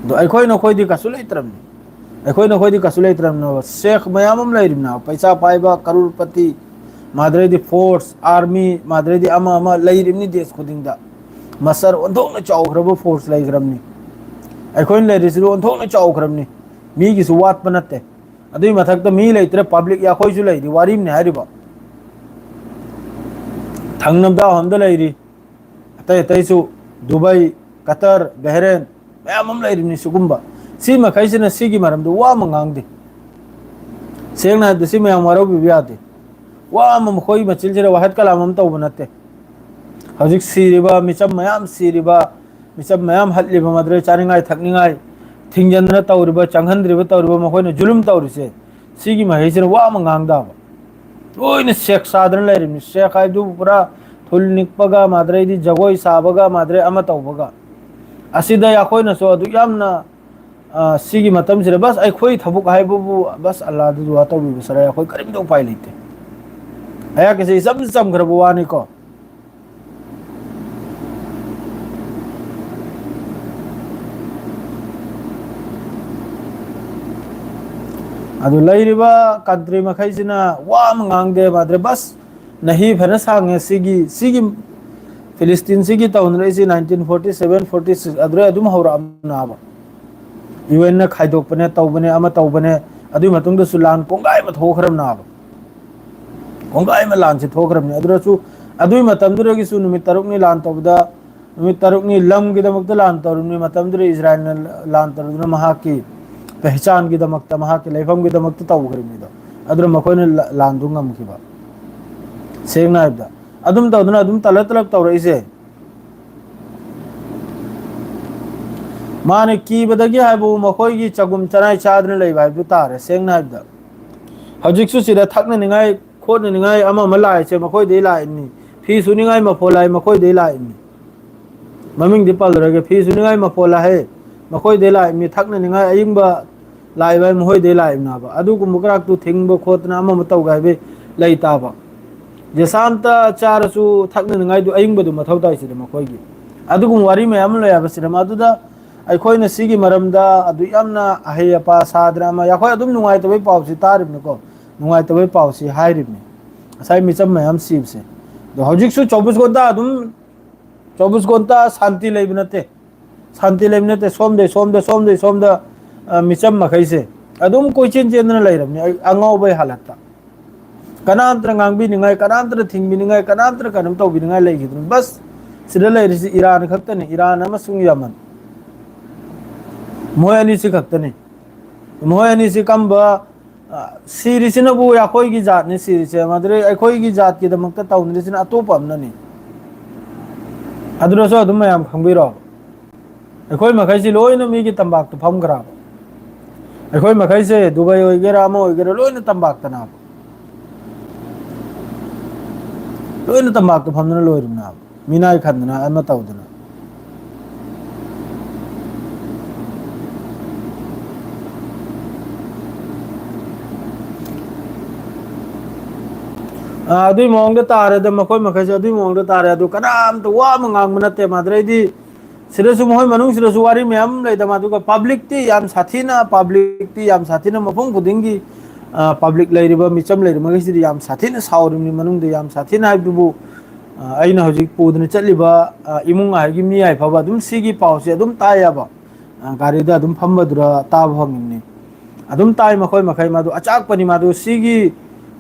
ꯑꯗꯣ ꯑꯩꯈꯣꯏ ꯅꯈꯣꯏꯗꯤ ꯀꯩꯁꯨ ꯂꯩꯇ꯭ꯔꯕꯅꯤ, ꯑꯩꯈꯣꯏ ꯅꯈꯣꯏꯗꯤ ꯀꯩꯁꯨ ꯂꯩꯇ꯭ꯔꯕꯅꯦꯕ꯫ ꯁꯦꯈ ꯃꯌꯥꯝ ꯑꯃ ꯂꯩꯔꯤꯕꯅꯦꯕ, ꯄꯩꯁꯥ ꯄꯥꯏꯕ, ꯀꯔꯨꯔꯄꯇꯤ, ꯃꯥꯗ꯭ꯔꯩꯗꯤ force, army, ꯃꯥꯗ꯭ꯔꯩꯗꯤ ꯑꯃ ꯑꯃ ꯂꯩꯔꯤꯕꯅꯤ ꯗꯦꯁ ꯈꯨꯗꯤꯡꯗ꯫ ꯃꯁꯔ ꯑꯣꯟꯊꯣꯛꯅ ꯆꯥꯎꯈ꯭ꯔꯕ force ꯂꯩꯈ꯭ꯔꯕꯅꯤ꯫ ꯑꯩꯈꯣꯏꯅ ꯂꯩꯔꯤꯁꯤꯗꯤ ꯑꯣꯟꯊꯣꯛꯅ ꯆꯥꯎꯈ꯭ꯔꯕꯅꯤ꯫ ꯃꯤꯒꯤꯁꯨ ꯋꯥꯠꯄ ꯅꯠꯇꯦ꯫ ꯑꯗꯨꯒꯤ ꯃꯊꯛꯇ ꯃꯤ ꯂꯩꯇ꯭ꯔꯦ, public ꯑꯩꯈꯣꯏꯁꯨ ꯂꯩꯔꯤ, ꯋꯥꯔꯤꯝꯅꯦ ꯍꯥꯏꯔꯤꯕ꯫ ꯊꯪꯅꯕꯗ ꯑꯍꯣꯝꯗ ꯂꯩꯔꯤ, ꯑꯇꯩ ꯑꯇꯩꯁꯨ, ꯗꯨꯕꯥꯏ, ꯀꯇꯔ, ꯕꯍꯔꯦꯟ, ꯃꯌꯥꯝ ꯑꯃ ꯂꯩꯔꯤꯕꯅꯤ ꯁꯤꯒꯨꯝꯕ꯫ ꯁꯤ ꯃꯈꯩꯁꯤꯅ ꯁꯤꯒꯤ ꯃꯔꯝꯗ ꯋꯥ ꯑꯃ ꯉꯥꯡꯗꯦ꯫ ꯁꯦꯡꯅ ꯍꯥꯏꯕꯗ ꯁꯤ ꯃꯌꯥꯝ ꯋꯥꯔꯧꯕꯤꯕ ꯌꯥꯗꯦ꯫ ꯋꯥ ꯑꯃ ꯃꯈꯣꯏ ꯃꯆꯤꯟꯁꯤꯗ ꯋꯥꯍꯠ ꯀꯂꯥꯝ ꯑꯃ ꯇꯧꯕ ꯅꯠꯇꯦ꯫ ꯍꯧꯖꯤꯛ ꯁꯤꯔꯤꯕ, ꯃꯤꯆꯝ ꯃꯌꯥꯝ ꯁꯤꯔꯤꯕ, ꯃꯤꯆꯝ ꯃꯌꯥꯝ ꯍꯠꯂꯤꯕ, ꯃꯗꯨꯗ ꯆꯥꯅꯤꯡꯉꯥꯏ ꯊꯛꯅꯤꯡꯉꯥꯏ ꯊꯤꯡꯖꯤꯟꯗꯅ ꯇꯧꯔꯤꯕ, ꯆꯪꯍꯟꯗ꯭ꯔꯤꯕ, ꯇꯧꯔꯤꯕ, ꯃꯈꯣꯏꯅ ꯖꯨꯂꯨꯝ ꯇꯧꯔꯤꯁꯦ, ꯁꯤꯒꯤ ꯃꯍꯩꯁꯤꯅ ꯋꯥ ꯑꯃ ꯉꯥꯡꯗꯕ꯫ ꯂꯣꯏꯅ ꯁꯦꯛ ꯁꯥꯗꯅ ꯂꯩꯔꯤꯕꯅꯤ꯫ ꯁꯦꯛ ꯍꯥꯏꯕꯗꯨꯕꯨ ꯄꯨꯔꯥ ꯊꯨꯜ ꯅꯤꯛꯄꯒ ꯃꯥꯗ꯭ꯔꯩꯗꯤ ꯖꯒꯣꯏ ꯁꯥꯕꯒ ꯃꯥꯗ꯭ꯔꯩ ꯑꯃ ꯇꯧꯕꯒ꯫ ꯑꯁꯤꯗ ꯑꯩꯈꯣꯏꯅꯁꯨ ꯑꯗꯨꯛ ꯌꯥꯝꯅ, ꯑ, ꯁꯤꯒꯤ ꯃꯇꯝꯁꯤꯗ ꯕꯁ ꯑꯩꯈꯣꯏ ꯊꯕꯛ ꯍꯥꯏꯕꯕꯨ ꯕꯁ ꯑꯜꯂꯥꯗꯨ ꯗꯨꯋꯥ ꯇꯧꯕꯤꯕ ꯁꯔꯥꯏ ꯑꯩꯈꯣꯏ ꯀꯔꯤꯝꯇ ꯎꯄꯥꯏ ꯂꯩꯇꯦ꯫ ꯑꯩꯍꯥꯛꯀꯤꯁꯦ ꯏꯆꯝ ꯆꯝꯈ꯭ꯔꯕ ꯋꯥꯅꯤꯀꯣ꯫ ꯑꯗꯨ ꯂꯩꯔꯤꯕ country ꯃꯈꯩꯁꯤꯅ ꯋꯥ ꯑꯃ ꯉꯥꯡꯗꯦ ꯃꯥꯗ꯭ꯔꯦ꯫ ꯕꯁ ꯅꯍꯤ ꯐꯅ ꯁꯥꯡꯉꯦ ꯁꯤꯒꯤ, ꯁꯤꯒꯤ ꯐꯤꯂꯤꯁꯇꯤꯟꯁꯤꯒꯤ ꯇꯧꯅꯔꯛꯏꯁꯤ nineteen forty seven forty six ꯑꯗꯨꯗꯩ ꯑꯗꯨꯝ ꯍꯧꯔꯛꯑꯕꯅꯦꯕ꯫ UN ꯅ ꯈꯥꯏꯗꯣꯛꯄꯅꯦ, ꯇꯧꯕꯅꯦ, ꯑꯃ ꯇꯧꯕꯅꯦ꯫ ꯑꯗꯨꯒꯤ ꯃꯇꯨꯡꯗꯁꯨ ꯂꯥꯟ ꯀꯣꯡꯒꯥꯏ ꯑꯃ ꯊꯣꯛꯈ꯭ꯔꯕꯅꯦꯕ꯫ ꯀꯣꯡꯒꯥꯏ ꯑꯃ ꯂꯥꯟꯁꯤ ꯊꯣꯛꯈ꯭ꯔꯕꯅꯤ꯫ ꯑꯗꯨꯗꯁꯨ ꯑꯗꯨꯒꯤ ꯃꯇꯝꯗꯨꯗꯒꯤꯁꯨ ꯅꯨꯃꯤꯠ ꯇꯔꯨꯛꯅꯤ ꯂꯥꯟ ꯇꯧꯕꯗ, ꯅꯨꯃꯤꯠ ꯇꯔꯨꯛꯅꯤ ꯂꯝꯒꯤꯗꯃꯛꯇ ꯂꯥꯟ ꯇꯧꯔꯤꯕꯅꯤ꯫ ꯃꯇꯝꯗꯨꯗ ꯏꯖꯔꯥꯏꯜꯅ ꯂꯥꯟ ꯇꯧꯔꯤꯗꯨꯅ ꯃꯍꯥꯛꯀꯤ ꯄꯦꯍꯆꯥꯟꯒꯤꯗꯃꯛꯇ, ꯃꯍꯥꯛꯀꯤ ꯂꯩꯐꯝꯒꯤꯗꯃꯛꯇ ꯇꯧꯈ꯭ꯔꯤꯕꯅꯤꯗꯣ꯫ ꯑꯗꯨꯅ ꯃꯈꯣꯏꯅ ꯂꯥ-, ꯂꯥꯟꯗꯨ ꯉꯝꯈꯤꯕ꯫ ꯁꯦꯡꯅ ꯍꯥꯏꯕꯗ, ꯑꯗꯨꯝ ꯇꯧꯗꯅ ꯑꯗꯨꯝ ꯇꯂꯞ ꯇꯂꯞ ꯇꯧꯔꯛꯏꯁꯦ꯫ ꯃꯥꯅ ꯀꯤꯕꯗꯒꯤ ꯍꯥꯏꯕꯕꯨ ꯃꯈꯣꯏꯒꯤ ꯆꯒꯨꯝ ꯆꯅꯥꯏ ꯆꯥꯗꯅ ꯂꯩꯕ ꯍꯥꯏꯕꯗꯨ ꯇꯥꯔꯦ, ꯁꯦꯡꯅ ꯍꯥꯏꯕꯗ꯫ ꯍꯧꯖꯤꯛꯁꯨ ꯁꯤꯗ ꯊꯛꯅꯅꯤꯡꯉꯥꯏ ꯈꯣꯠꯅꯅꯤꯡꯉꯥꯏ ꯑꯃ ꯑꯃ ꯂꯥꯛꯏꯁꯦ ꯃꯈꯣꯏꯗꯩ ꯂꯥꯛꯏꯅꯤ꯫ ꯐꯤ ꯁꯨꯅꯤꯡꯉꯥꯏ ꯃꯐꯣꯜ ꯂꯥꯛꯏ ꯃꯈꯣꯏꯗꯩ ꯂꯥꯛꯏꯅꯤ꯫ ꯃꯃꯤꯡꯗꯤ ꯄꯜꯂꯔꯣꯏꯒꯦ, ꯐꯤ ꯁꯨꯅꯤꯡꯉꯥꯏ ꯃꯐꯣꯜ ꯂꯥꯛꯑꯦ ꯃꯈꯣꯏꯗꯩ ꯂꯥꯛꯏꯅꯤ꯫ ꯊꯛꯅꯅꯤꯡꯉꯥꯏ ꯑꯏꯪꯕ ꯂꯥꯛꯏꯕ ꯃꯈꯣꯏꯗꯩ ꯂꯥꯛꯏꯕꯅꯦꯕ꯫ ꯑꯗꯨꯒꯨꯝꯕ ꯀꯔꯥꯛꯇꯨ ꯊꯤꯡꯕ ꯈꯣꯠꯇꯅ ꯑꯃ ꯑꯃ ꯇꯧꯒꯦ ꯍꯥꯏꯕ ꯂꯩꯇꯥꯕ꯫ ꯖꯦꯁꯥꯝꯇ ꯆꯥꯔꯁꯨ ꯊꯛꯅꯅꯤꯡꯉꯥꯏꯗꯨ ꯑꯌꯤꯡꯕꯗꯨ ꯃꯊꯧ ꯇꯥꯏ ꯁꯤꯗ ꯃꯈꯣꯏꯒꯤ꯫ ꯑꯗꯨꯒꯨꯝꯕ ꯋꯥꯔꯤ ꯃꯌꯥꯝ ꯑꯃ ꯂꯩ ꯍꯥꯏꯕ ꯁꯤꯗ꯫ ꯑꯗꯨꯗ ꯑꯩꯈꯣꯏꯅ ꯁꯤꯒꯤ ꯃꯔꯝꯗ ꯑꯗꯨ ꯌꯥꯝꯅ ꯑꯍꯩ ꯑꯄꯥ ꯁꯥꯗꯅ ꯑꯃ, ꯑꯩꯈꯣꯏ ꯑꯗꯨꯝ ꯅꯨꯡꯉꯥꯏꯇꯕꯒꯤ ꯄꯥꯎꯁꯤ ꯇꯥꯔꯤꯕꯅꯤꯀꯣ, ꯅꯨꯡꯉꯥꯏꯇꯕꯒꯤ ꯄꯥꯎꯁꯤ ꯍꯥꯏꯔꯤꯕꯅꯤ꯫ ꯉꯁꯥꯏ ꯃꯤꯆꯝ ꯃꯌꯥꯝ ꯁꯤꯕꯁꯦ꯫ ꯑꯗꯣ ꯍꯧꯖꯤꯛꯁꯨ ꯆꯧꯕꯤꯁ ꯒꯣꯟꯇꯥ ꯑꯗꯨꯝ, ꯆꯧꯕꯤꯁ ꯒꯣꯟꯇꯥ ꯁꯥꯟꯇꯤ ꯂꯩꯕ ꯅꯠꯇꯦ꯫ ꯁꯥꯟꯇꯤ ꯂꯩꯕ ꯅꯠꯇꯦ꯫ ꯁꯣꯝꯗꯩ ꯁꯣꯝꯗ, ꯁꯣꯝꯗꯩ ꯁꯣꯝꯗ, ꯑ, ꯃꯤꯆꯝ ꯃꯈꯩꯁꯦ ꯑꯗꯨꯝ ꯀꯣꯏꯆꯦꯟ ꯆꯦꯟꯗꯅ ꯂꯩꯔꯕꯅꯤ, ꯑꯩ ꯑꯉꯥꯎꯕꯩ ꯍꯥꯂꯠꯇ꯫ ꯀꯅꯥꯝꯇꯅ ꯉꯥꯡꯕꯤꯅꯤꯡꯉꯥꯏ, ꯀꯅꯥꯝꯇꯅ ꯊꯤꯡꯕꯤꯅꯤꯡꯉꯥꯏ, ꯀꯅꯥꯝꯇꯅ ꯀꯩꯅꯣꯝ ꯇꯧꯕꯤꯅꯤꯡꯉꯥꯏ ꯂꯩꯈꯤꯗ꯭ꯔꯦ꯫ ꯕꯁ, ꯁꯤꯗ ꯂꯩꯔꯤꯁꯤ ꯏꯔꯥꯟ ꯈꯛꯇꯅꯤ, ꯏꯔꯥꯟ ꯑꯃꯁꯨꯡ ꯌꯃꯟ꯫ ꯃꯈꯣꯏ ꯑꯅꯤꯁꯤ ꯈꯛꯇꯅꯤ꯫ ꯃꯈꯣꯏ ꯑꯅꯤꯁꯤ ꯀꯝꯕ, ꯑ, ꯁꯤꯔꯤꯁꯤꯅꯕꯨ ꯑꯩꯈꯣꯏꯒꯤ ꯖꯥꯠꯅꯤ ꯁꯤꯔꯤꯁꯦ, ꯃꯗꯨꯗꯩ ꯑꯩꯈꯣꯏꯒꯤ ꯖꯥꯠꯀꯤꯗꯃꯛꯇ ꯇꯧꯅꯔꯤꯁꯤꯅ ꯑꯇꯣꯞꯄ ꯑꯃꯅꯅꯤ꯫ ꯑꯗꯨꯅꯁꯨ ꯑꯗꯨꯝ ꯃꯌꯥꯝ ꯈꯪꯕꯤꯔꯣ꯫ ꯑꯩꯈꯣꯏ ꯃꯈꯩꯁꯤ ꯂꯣꯏꯅ ꯃꯤꯒꯤ ꯇꯝꯄꯥꯛꯇ ꯐꯝꯈ꯭ꯔꯕ꯫ ꯑꯩꯈꯣꯏ ꯃꯈꯩꯁꯦ ꯗꯨꯕꯥꯏ ꯑꯣꯏꯒꯦꯔꯥ ꯑꯃ ꯑꯣꯏꯒꯦꯔꯥ ꯂꯣꯏꯅ ꯇꯝꯄꯥꯛꯇꯅꯕ꯫ ꯂꯣꯏꯅ ꯇꯝꯄꯥꯛꯇ ꯐꯝꯗꯅ ꯂꯣꯏꯔꯤꯕꯅꯦꯕ꯫ ꯃꯤꯅꯥꯏ ꯈꯟꯗꯅ ꯑꯃ ꯇꯧꯗꯅ꯫ ꯑ, ꯑꯗꯨꯏ ꯃꯑꯣꯡꯗ ꯇꯥꯔꯦꯗ, ꯃꯈꯣꯏ ꯃꯈꯩꯁꯦ ꯑꯗꯨꯏ ꯃꯑꯣꯡꯗ ꯇꯥꯔꯦ꯫ ꯑꯗꯨ ꯀꯅꯥꯝꯇ ꯋꯥ ꯑꯃ ꯉꯥꯡꯕ ꯅꯠꯇꯦ꯫ ꯃꯗꯨꯗꯩꯗꯤ ꯁꯤꯗꯁꯨ, ꯃꯈꯣꯏ ꯃꯅꯨꯡꯁꯤꯗꯁꯨ ꯋꯥꯔꯤ ꯃꯌꯥꯝ ꯂꯩꯗ, ꯑꯗꯨꯒ ꯄꯕ꯭ꯂꯤꯛꯇꯤ ꯌꯥꯝ ꯁꯥꯊꯤꯅ, ꯄꯕ꯭ꯂꯤꯛꯇꯤ ꯌꯥꯝ ꯁꯥꯊꯤꯅ ꯃꯐꯝ ꯈꯨꯗꯤꯡꯒꯤ, ꯑ, ꯄꯕ꯭ꯂꯤꯛ ꯂꯩꯔꯤꯕ ꯃꯤꯆꯝ ꯂꯩꯔꯤꯕ ꯃꯈꯩꯁꯤꯗꯤ ꯌꯥꯝ ꯁꯥꯊꯤꯅ ꯁꯥꯎꯔꯤꯕꯅꯤ꯫ ꯃꯅꯨꯡꯗ ꯌꯥꯝ ꯁꯥꯊꯤꯅ ꯍꯥꯏꯕꯗꯨꯕꯨ, ꯑ, ꯑꯩꯅ ꯍꯧꯖꯤꯛ ꯄꯨꯗꯨꯅ ꯆꯠꯂꯤꯕ, ꯑ, ꯏꯃꯨꯡ ꯍꯥꯏꯒꯤ ꯃꯤ ꯍꯥꯏꯐꯕ ꯑꯗꯨꯝ ꯁꯤꯒꯤ ꯄꯥꯎꯁꯦ ꯑꯗꯨꯝ ꯇꯥꯏꯌꯦꯕ꯫ ꯑ, ꯒꯥꯔꯤꯗ ꯑꯗꯨꯝ ꯐꯝꯕꯗꯨꯗ ꯇꯥꯕ ꯐꯪꯉꯤꯕꯅꯤ꯫ ꯑꯗꯨꯝ ꯇꯥꯏ ꯃꯈꯣꯏ ꯃꯈꯩ꯫ ꯃꯗꯨ ꯑꯆꯥꯛꯄꯅꯤ꯫ ꯃꯗꯨ ꯁꯤꯒꯤ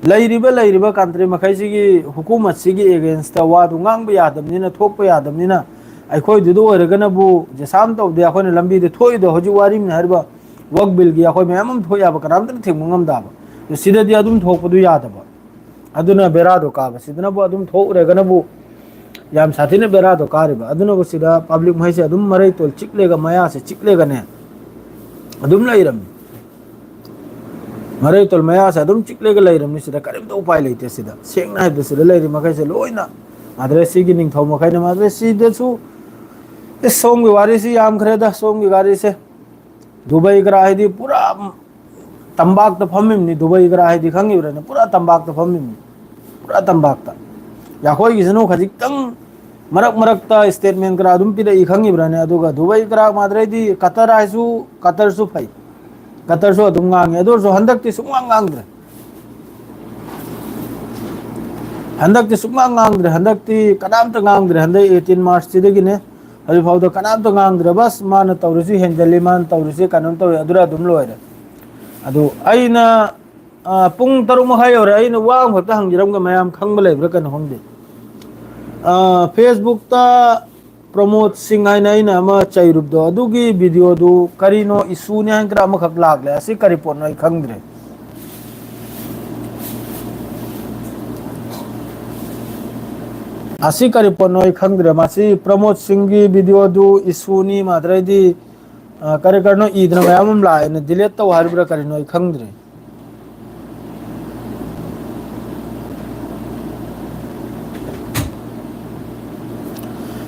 ꯂꯩꯔꯤꯕ, ꯂꯩꯔꯤꯕ ꯀꯟꯇ꯭ꯔꯤ ꯃꯈꯩꯁꯤꯒꯤ ꯍꯨꯀꯨꯃꯠꯁꯤꯒꯤ ꯑꯦꯒꯦꯟꯁꯇ ꯋꯥꯗꯨ ꯉꯥꯡꯕ ꯌꯥꯗꯕꯅꯤꯅ, ꯊꯣꯛꯄ ꯌꯥꯗꯕꯅꯤꯅ, ꯑꯩꯈꯣꯏꯗꯨꯗ ꯑꯣꯏꯔꯒꯅꯕꯨ ꯖꯦꯁꯥꯝ ꯇꯧꯗꯦ꯫ ꯑꯩꯈꯣꯏꯅ ꯂꯝꯕꯤꯗ ꯊꯣꯛꯏꯗꯣ ꯍꯧꯖꯤꯛ ꯋꯥꯔꯤꯅꯤ ꯍꯥꯏꯔꯤꯕ ꯋꯛ ꯕꯤꯜꯒꯤ ꯑꯩꯈꯣꯏ ꯃꯌꯥꯝ ꯑꯃ ꯊꯣꯛ ꯌꯥꯕ, ꯀꯅꯥꯝꯇꯅ ꯊꯤꯡꯕ ꯉꯝꯗꯕ꯫ ꯁꯤꯗꯗꯤ ꯑꯗꯨꯝ ꯊꯣꯛꯄꯗꯨ ꯌꯥꯗꯕ꯫ ꯑꯗꯨꯅ ꯕꯦꯔꯥꯗꯣ ꯀꯥꯕꯁꯤꯗꯅꯕꯨ ꯑꯗꯨꯝ ꯊꯣꯛꯎꯔꯒꯅꯕꯨ ꯌꯥꯝ ꯁꯥꯊꯤꯅ ꯕꯦꯔꯥꯗꯣ ꯀꯥꯔꯤꯕ꯫ ꯑꯗꯨꯅꯕꯨ ꯁꯤꯗ ꯄꯕ꯭ꯂꯤꯛ ꯃꯈꯩꯁꯦ ꯑꯗꯨꯝ ꯃꯔꯩ ꯇꯣꯜ ꯆꯤꯛꯂꯦꯒ, ꯃꯌꯥꯁꯦ ꯆꯤꯛꯂꯦꯒꯅꯦ ꯑꯗꯨꯝ ꯂꯩꯔꯝꯃꯤ꯫ ꯃꯔꯩ ꯇꯣꯜ ꯃꯌꯥꯁꯦ ꯑꯗꯨꯝ ꯆꯤꯛꯂꯒ ꯂꯩꯔꯝꯃꯤ꯫ ꯁꯤꯗ ꯀꯔꯤꯝꯇ ꯎꯄꯥꯏ ꯂꯩꯇꯦ꯫ ꯁꯤꯗ ꯁꯦꯡꯅ ꯍꯥꯏꯕꯗ ꯁꯤꯗ ꯂꯩꯔꯤ ꯃꯈꯩꯁꯦ ꯂꯣꯏꯅ ꯃꯥꯗ꯭ꯔꯦꯁꯤꯒꯤ ꯅꯤꯡꯊꯧ ꯃꯈꯩꯅ ꯃꯥꯗ꯭ꯔꯦꯁꯤꯗꯁꯨ, ꯏꯁ, ꯁꯣꯝꯒꯤ ꯋꯥꯔꯤꯁꯤ ꯌꯥꯝꯈ꯭ꯔꯦꯗ, ꯁꯣꯝꯒꯤ ꯋꯥꯔꯤꯁꯦ꯫ ꯗꯨꯕꯩ ꯒ꯭ꯔꯥ ꯍꯥꯏꯗꯤ ꯄꯨꯔꯥ ꯇꯝꯄꯥꯛꯇ ꯐꯝꯃꯤꯕꯅꯤ꯫ ꯗꯨꯕꯩ ꯒ꯭ꯔꯥ ꯍꯥꯏꯗꯤ ꯈꯪꯉꯤꯕ꯭ꯔꯥꯅꯦ? ꯄꯨꯔꯥ ꯇꯝꯄꯥꯛꯇ ꯐꯝꯃꯤꯕꯅꯤ꯫ ꯄꯨꯔꯥ ꯇꯝꯄꯥꯛꯇ꯫ ꯌꯥꯈꯣꯏꯒꯤꯁꯤꯅ ꯈꯖꯤꯛꯇꯪ ꯃꯔꯛ ꯃꯔꯛꯇ ꯁ꯭ꯇꯦꯠꯃꯦꯟ ꯈꯔ ꯑꯗꯨꯝ ꯄꯤꯔꯛꯏ ꯈꯪꯉꯤꯕ꯭ꯔꯥꯅꯦ? ꯑꯗꯨꯒ ꯗꯨꯕꯩ ꯒ꯭ꯔꯥ ꯃꯥꯗ꯭ꯔꯦꯗꯤ ꯀꯇꯔ ꯍꯥꯏꯁꯨ, ꯀꯇꯔꯁꯨ ꯐꯩ꯫ ꯀꯇꯔꯁꯨ ꯑꯗꯨꯝ ꯉꯥꯡꯉꯤ꯫ ꯑꯗꯨ ꯑꯣꯏꯔꯁꯨ ꯍꯟꯗꯛꯇꯤ ꯁꯨꯡꯉꯥꯡ ꯉꯥꯡꯗ꯭ꯔꯦ꯫ ꯍꯟꯗꯛꯇꯤ ꯁꯨꯡꯉꯥꯡ ꯉꯥꯡꯗ꯭ꯔꯦ꯫ ꯍꯟꯗꯛꯇꯤ ꯀꯅꯥꯝꯇ ꯉꯥꯡꯗ꯭ꯔꯦ꯫ ꯍꯟꯗꯛ eighteen March ꯁꯤꯗꯒꯤꯅꯦ ꯍꯧꯖꯤꯛ ꯐꯥꯎꯗ ꯀꯅꯥꯝꯇ ꯉꯥꯡꯗ꯭ꯔꯦ꯫ ꯕꯁ ꯃꯥꯅ ꯇꯧꯔꯤꯁꯤ ꯍꯦꯟꯖꯜꯂꯤ, ꯃꯥꯅ ꯇꯧꯔꯤꯁꯤ ꯀꯩꯅꯣꯝ ꯇꯧꯔꯤ, ꯑꯗꯨꯗ ꯑꯗꯨꯝ ꯂꯣꯏꯔꯦ꯫ ꯑꯗꯨ ꯑꯩꯅ, ꯑ, ꯄꯨꯡ ꯇꯔꯨꯛ ꯃꯈꯥꯏ ꯌꯧꯔꯦ꯫ ꯑꯩꯅ ꯋꯥ ꯑꯃꯈꯛꯇ ꯍꯪꯖꯔꯝꯒꯦ, ꯃꯌꯥꯝ ꯈꯪꯕ ꯂꯩꯕ꯭ꯔꯥ ꯀꯩꯅꯣ ꯈꯪꯗꯦ꯫ ꯑ, Facebook ꯇ ꯄ꯭ꯔꯃꯣꯗ ꯁꯤꯡ ꯍꯥꯏꯅ ꯑꯩꯅ ꯑꯃ ꯆꯩꯔꯨꯕꯗꯣ, ꯑꯗꯨꯒꯤ video ꯗꯨ ꯀꯔꯤꯅꯣ, issue ꯅꯤ ꯍꯥꯏꯅ ꯈꯔ ꯑꯃꯈꯛ ꯂꯥꯛꯂꯦ꯫ ꯑꯁꯤ ꯀꯔꯤ ꯄꯣꯠꯅꯣ ꯑꯩ ꯈꯪꯗ꯭ꯔꯦ꯫ ꯑꯁꯤ ꯀꯔꯤ ꯄꯣꯠꯅꯣ ꯑꯩ ꯈꯪꯗ꯭ꯔꯦ꯫ ꯃꯁꯤ ꯄ꯭ꯔꯃꯣꯗ ꯁꯤꯡꯒꯤ video ꯗꯨ issue ꯅꯤ ꯃꯥꯗ꯭ꯔꯩꯗꯤ, ꯑ, ꯀꯔꯤ ꯀꯔꯤꯅꯣ ꯏꯗꯅ ꯃꯌꯥꯝ ꯑꯃ ꯂꯥꯛꯑꯦꯅ, delete ꯇꯧ ꯍꯥꯏꯔꯤꯕ꯭ꯔꯥ ꯀꯔꯤꯅꯣ ꯑꯩ ꯈꯪꯗ꯭ꯔꯦ꯫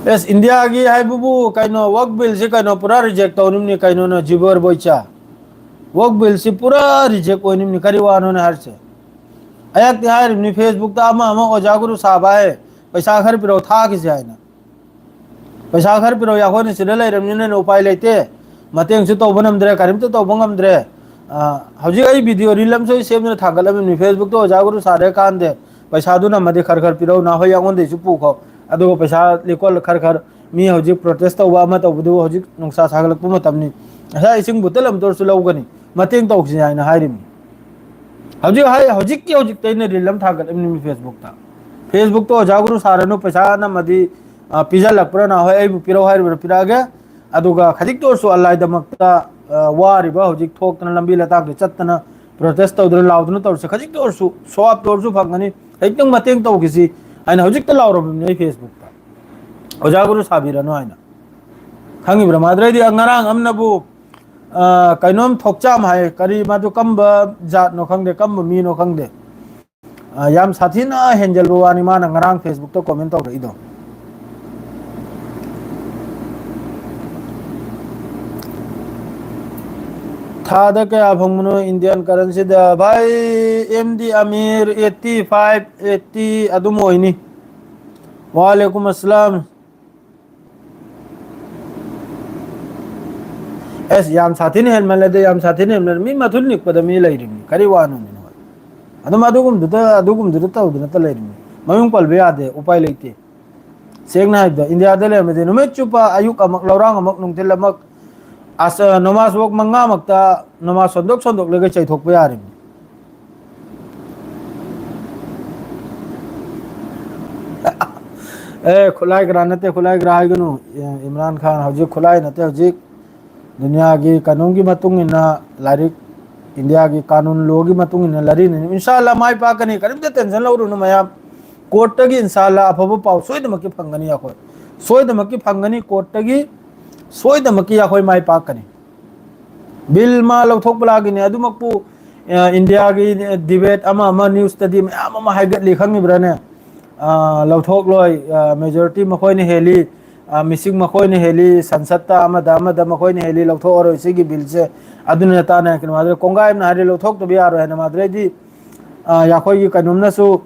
ꯑꯦꯁ, ꯏꯟꯗꯤꯌꯥꯒꯤ ꯍꯥꯏꯕꯕꯨ ꯀꯩꯅꯣ, ꯋꯛ ꯕꯤꯜꯁꯤ ꯀꯩꯅꯣ, ꯄꯨꯔꯥ reject ꯇꯧꯔꯤꯕꯅꯤ ꯀꯩꯅꯣꯅ, ꯖꯤꯕꯔ ꯕꯣꯏꯆꯥ꯫ ꯋꯛ ꯕꯤꯜꯁꯤ ꯄꯨꯔꯥ reject ꯑꯣꯏꯔꯤꯕꯅꯤ꯫ ꯀꯔꯤ ꯋꯥꯅꯣꯅꯦ ꯍꯥꯏꯔꯤꯁꯦ? ꯑꯩꯍꯥꯛꯇꯤ ꯍꯥꯏꯔꯤꯕꯅꯤ Facebook ꯇ ꯑꯃ ꯑꯃ ꯑꯣꯖꯥ ꯒꯨꯔꯨ ꯁꯥꯕ ꯍꯥꯏ, ꯄꯩꯁꯥ ꯈꯔ ꯄꯤꯔꯛꯑꯣ, ꯊꯥꯈꯤꯁꯦ ꯍꯥꯏꯅ꯫ ꯄꯩꯁꯥ ꯈꯔ ꯄꯤꯔꯛꯑꯣ, ꯑꯩꯈꯣꯏꯅ ꯁꯤꯗ ꯂꯩꯔꯕꯅꯤꯅ ꯎꯄꯥꯏ ꯂꯩꯇꯦ, ꯃꯇꯦꯡꯁꯨ ꯇꯧꯕ ꯉꯝꯗ꯭ꯔꯦ, ꯀꯔꯤꯝꯇ ꯇꯧꯕ ꯉꯝꯗ꯭ꯔꯦ꯫ ꯑ, ꯍꯧꯖꯤꯛ ꯑꯩ video reel ꯑꯃꯁꯨ ꯑꯩ ꯁꯦꯝꯗꯨꯅ ꯊꯥꯒꯠꯂꯝꯃꯤꯕꯅꯤ꯫ Facebook ꯇ ꯑꯣꯖꯥ ꯒꯨꯔꯨ ꯁꯥꯔꯦ ꯀꯥꯟꯗꯦ, ꯄꯩꯁꯥꯗꯨ ꯅꯝꯃꯗꯤ ꯈꯔ ꯈꯔ ꯄꯤꯔꯛꯎ, ꯅꯍꯣꯏ ꯑꯩꯉꯣꯟꯗꯩꯁꯨ ꯄꯨꯈꯣ꯫ ꯑꯗꯨꯒ ꯄꯩꯁꯥ ꯂꯤꯀꯣꯜ ꯈꯔ ꯈꯔ, ꯃꯤ ꯍꯧꯖꯤꯛ protest ꯇꯧꯕ ꯑꯃ ꯇꯧꯕꯗꯨ ꯍꯧꯖꯤꯛ ꯅꯨꯡꯁꯥ ꯁꯥꯒꯠꯂꯛꯄ ꯃꯇꯝꯅꯤ꯫ ꯉꯁꯥꯏ ꯏꯁꯤꯡ bottle ꯑꯃꯇ ꯑꯣꯏꯔꯁꯨ ꯂꯧꯒꯅꯤ, ꯃꯇꯦꯡ ꯇꯧꯁꯤ ꯍꯥꯏꯅ ꯍꯥꯏꯔꯤꯕꯅꯤ꯫ ꯍꯧꯖꯤꯛ ꯍꯥꯏ, ꯍꯧꯖꯤꯛꯀꯤ ꯍꯧꯖꯤꯛꯇ ꯑꯩꯅ reel ꯑꯃ ꯊꯥꯒꯠꯂꯝꯃꯤꯕꯅꯤ Facebook ꯇ꯫ Facebook ꯇ ꯑꯣꯖꯥ ꯒꯨꯔꯨ ꯁꯥꯔꯅꯨ, ꯄꯩꯁꯥ ꯅꯝꯃꯗꯤ, ꯑ, ꯄꯤꯖꯜꯂꯛꯄ꯭ꯔꯥ ꯅꯍꯣꯏ ꯑꯩꯕꯨ ꯄꯤꯔꯛꯎ ꯍꯥꯏꯔꯤꯕ꯭ꯔꯥ ꯄꯤꯔꯛꯑꯒꯦ꯫ ꯑꯗꯨꯒ ꯈꯖꯤꯛꯇ ꯑꯣꯏꯔꯁꯨ ꯑꯜꯂꯥꯏꯗꯃꯛꯇ, ꯑ, ꯋꯥꯔꯤꯕ, ꯍꯧꯖꯤꯛ ꯊꯣꯛꯇꯅ ꯂꯝꯕꯤ ꯂꯇꯥꯛꯇ ꯆꯠꯇꯅ ꯄ꯭ꯔꯣꯇꯦꯁ ꯇꯧꯗꯅ ꯂꯥꯎꯗꯅ ꯇꯧꯔꯁꯦ, ꯈꯖꯤꯛꯇ ꯑꯣꯏꯔꯁꯨ, ꯁꯣ ꯑꯞꯇ ꯑꯣꯏꯔꯁꯨ ꯐꯪꯒꯅꯤ, ꯈꯖꯤꯛꯇꯪ ꯃꯇꯦꯡ ꯇꯧꯈꯤꯁꯤ ꯍꯥꯏꯅ ꯍꯧꯖꯤꯛꯇ ꯂꯥꯎꯔꯕꯅꯤ ꯑꯩ ꯐꯦꯁꯕꯨꯛꯇ꯫ ꯑꯣꯖꯥ ꯒꯨꯔꯨ ꯁꯥꯕꯤꯔꯅꯨ ꯍꯥꯏꯅ꯫ ꯈꯪꯉꯤꯕ꯭ꯔꯥ? ꯃꯥꯗ꯭ꯔꯩꯗꯤ ꯉꯔꯥꯡ ꯑꯃꯅꯕꯨ, ꯑ, ꯀꯩꯅꯣꯝ ꯊꯣꯛꯆꯥꯝ ꯍꯥꯏ, ꯀꯔꯤ ꯃꯗꯨ ꯀꯝꯕ ꯖꯥꯠꯅꯣ ꯈꯪꯗꯦ, ꯀꯝꯕ ꯃꯤꯅꯣ ꯈꯪꯗꯦ꯫ ꯑ, ꯌꯥꯝ ꯁꯥꯊꯤꯅ ꯍꯦꯟꯖꯜꯕ ꯋꯥꯅꯤ ꯃꯥꯅ ꯉꯔꯥꯡ ꯐꯦꯁꯕꯨꯛꯇ ꯀꯣꯃꯦꯟ ꯇꯧꯔꯛꯏꯗꯣ꯫ ꯊꯥꯗ ꯀꯌꯥ ꯐꯪꯕꯅꯣ ꯏꯟꯗꯤꯌꯥꯟ ꯀꯔꯦꯟꯁꯤꯗ? ꯚꯥꯏ, M D Amir, eighty five, eighty ꯑꯗꯨꯝ ꯑꯣꯏꯅꯤ꯫ ꯋꯥꯂꯦꯀꯨꯝ ꯑꯁꯂꯥꯝ꯫ ꯑꯦꯁ, ꯌꯥꯝ ꯁꯥꯊꯤꯅ ꯍꯦꯟꯃꯜꯂꯦꯗ, ꯌꯥꯝ ꯁꯥꯊꯤꯅ ꯍꯦꯟꯃꯜꯂꯦ꯫ ꯃꯤ ꯃꯊꯨꯟ ꯅꯤꯛꯄꯗ ꯃꯤ ꯂꯩꯔꯤꯕꯅꯤ꯫ ꯀꯔꯤ ꯋꯥꯅꯣꯅꯦ ꯅꯣꯏ? ꯑꯗꯨꯝ ꯑꯗꯨꯒꯨꯝꯗꯨꯗ, ꯑꯗꯨꯒꯨꯝꯗꯨꯗ ꯇꯧꯗꯅꯇ ꯂꯩꯔꯤꯕꯅꯤ꯫ ꯃꯌꯨꯝ ꯄꯜꯕ ꯌꯥꯗꯦ, ꯎꯄꯥꯏ ꯂꯩꯇꯦ꯫ ꯁꯦꯡꯅ ꯍꯥꯏꯕꯗ, ꯏꯟꯗꯤꯌꯥꯗ ꯂꯩꯔꯝꯃꯗꯤ ꯅꯨꯃꯤꯠ ꯆꯨꯞꯄ ꯑꯌꯨꯛ ꯑꯃꯛ, ꯂꯧꯔꯥꯡ ꯑꯃꯛ, ꯅꯨꯡꯊꯤꯜ ꯑꯃꯛ, ꯑꯁ, ꯅꯃꯥꯖ ꯋꯥꯛ ꯃꯉꯥꯃꯛꯇ ꯅꯃꯥꯖ ꯁꯣꯟꯗꯣꯛ ꯁꯣꯟꯗꯣꯛꯂꯒ ꯆꯩꯊꯣꯛꯄ ꯌꯥꯔꯤꯕꯅꯤ꯫ ꯑꯦ, ꯈꯨꯠꯂꯥꯏ ꯒ꯭ꯔꯥ ꯅꯠꯇꯦ, ꯈꯨꯠꯂꯥꯏ ꯒ꯭ꯔꯥ ꯍꯥꯏꯒꯅꯨ꯫ ꯑꯦ, ꯏꯝꯔꯥꯟ ꯈꯥꯟ ꯍꯧꯖꯤꯛ ꯈꯨꯠꯂꯥꯏ ꯅꯠꯇꯦ, ꯍꯧꯖꯤꯛ ꯗꯨꯅꯤꯌꯥꯒꯤ ꯀꯥꯅꯨꯟꯒꯤ ꯃꯇꯨꯡ ꯏꯟꯅ ꯂꯥꯏꯔꯤꯛ, ꯏꯟꯗꯤꯌꯥꯒꯤ ꯀꯥꯅꯨꯟ ꯂꯣꯒꯤ ꯃꯇꯨꯡ ꯏꯟꯅ ꯂꯥꯏꯔꯤꯛ, ꯏꯟꯁꯥ ꯑꯜꯂꯥ ꯃꯥꯏ ꯄꯥꯛꯀꯅꯤ, ꯀꯔꯤꯝꯇ ꯇꯦꯟꯁꯟ ꯂꯧꯔꯨꯅꯨ ꯃꯌꯥꯝ꯫ ꯀꯣꯔꯠꯇꯒꯤ ꯏꯟꯁꯥ ꯑꯜꯂꯥ ꯑꯐꯕ ꯄꯥꯎ ꯁꯣꯏꯗꯅꯃꯛꯀꯤ ꯐꯪꯒꯅꯤ ꯑꯩꯈꯣꯏ꯫ ꯁꯣꯏꯗꯅꯃꯛꯀꯤ ꯐꯪꯒꯅꯤ ꯀꯣꯔꯠꯇꯒꯤ, ꯁꯣꯏꯗꯅꯃꯛꯀꯤ ꯑꯩꯈꯣꯏ ꯃꯥꯏ ꯄꯥꯛꯀꯅꯤ꯫ ꯕꯤꯜ ꯃꯥ ꯂꯧꯊꯣꯛꯄ ꯂꯥꯛꯈꯤꯅꯤ꯫ ꯑꯗꯨꯃꯛꯄꯨ, ꯑ, ꯏꯟꯗꯤꯌꯥꯒꯤ ꯗꯤꯕꯦꯠ ꯑꯃ ꯑꯃ ꯅ꯭ꯌꯨꯁꯇꯗꯤ ꯃꯌꯥꯝ ꯑꯃ ꯍꯥꯏꯒꯠꯂꯤ, ꯈꯪꯉꯤꯕ꯭ꯔꯥꯅꯦ? ꯑ, ꯂꯧꯊꯣꯛꯂꯣꯏ, ꯑ, ꯃꯦꯖꯣꯔꯤꯇꯤ ꯃꯈꯣꯏꯅ ꯍꯦꯜꯂꯤ, ꯑ, ꯃꯤꯁꯤꯡ ꯃꯈꯣꯏꯅ ꯍꯦꯜꯂꯤ, ꯁꯟꯁꯠꯇ ꯑꯃꯗ ꯑꯃꯗ ꯃꯈꯣꯏꯅ ꯍꯦꯜꯂꯤ, ꯂꯧꯊꯣꯛꯑꯔꯣꯏ ꯁꯤꯒꯤ ꯕꯤꯜꯁꯦ꯫ ꯑꯗꯨꯅ ꯇꯥꯅ ꯀꯩꯅꯣ ꯃꯥꯗꯨꯔ ꯀꯣꯡꯒꯥꯏ ꯑꯃꯅ ꯍꯥꯏꯔꯦ, ꯂꯧꯊꯣꯛꯇꯕ ꯌꯥꯔꯣꯏ ꯍꯥꯏꯅ ꯃꯥꯗꯨꯔꯩꯗꯤ, ꯑ, ꯑꯩꯈꯣꯏꯒꯤ ꯀꯩꯅꯣꯝꯅꯁꯨ,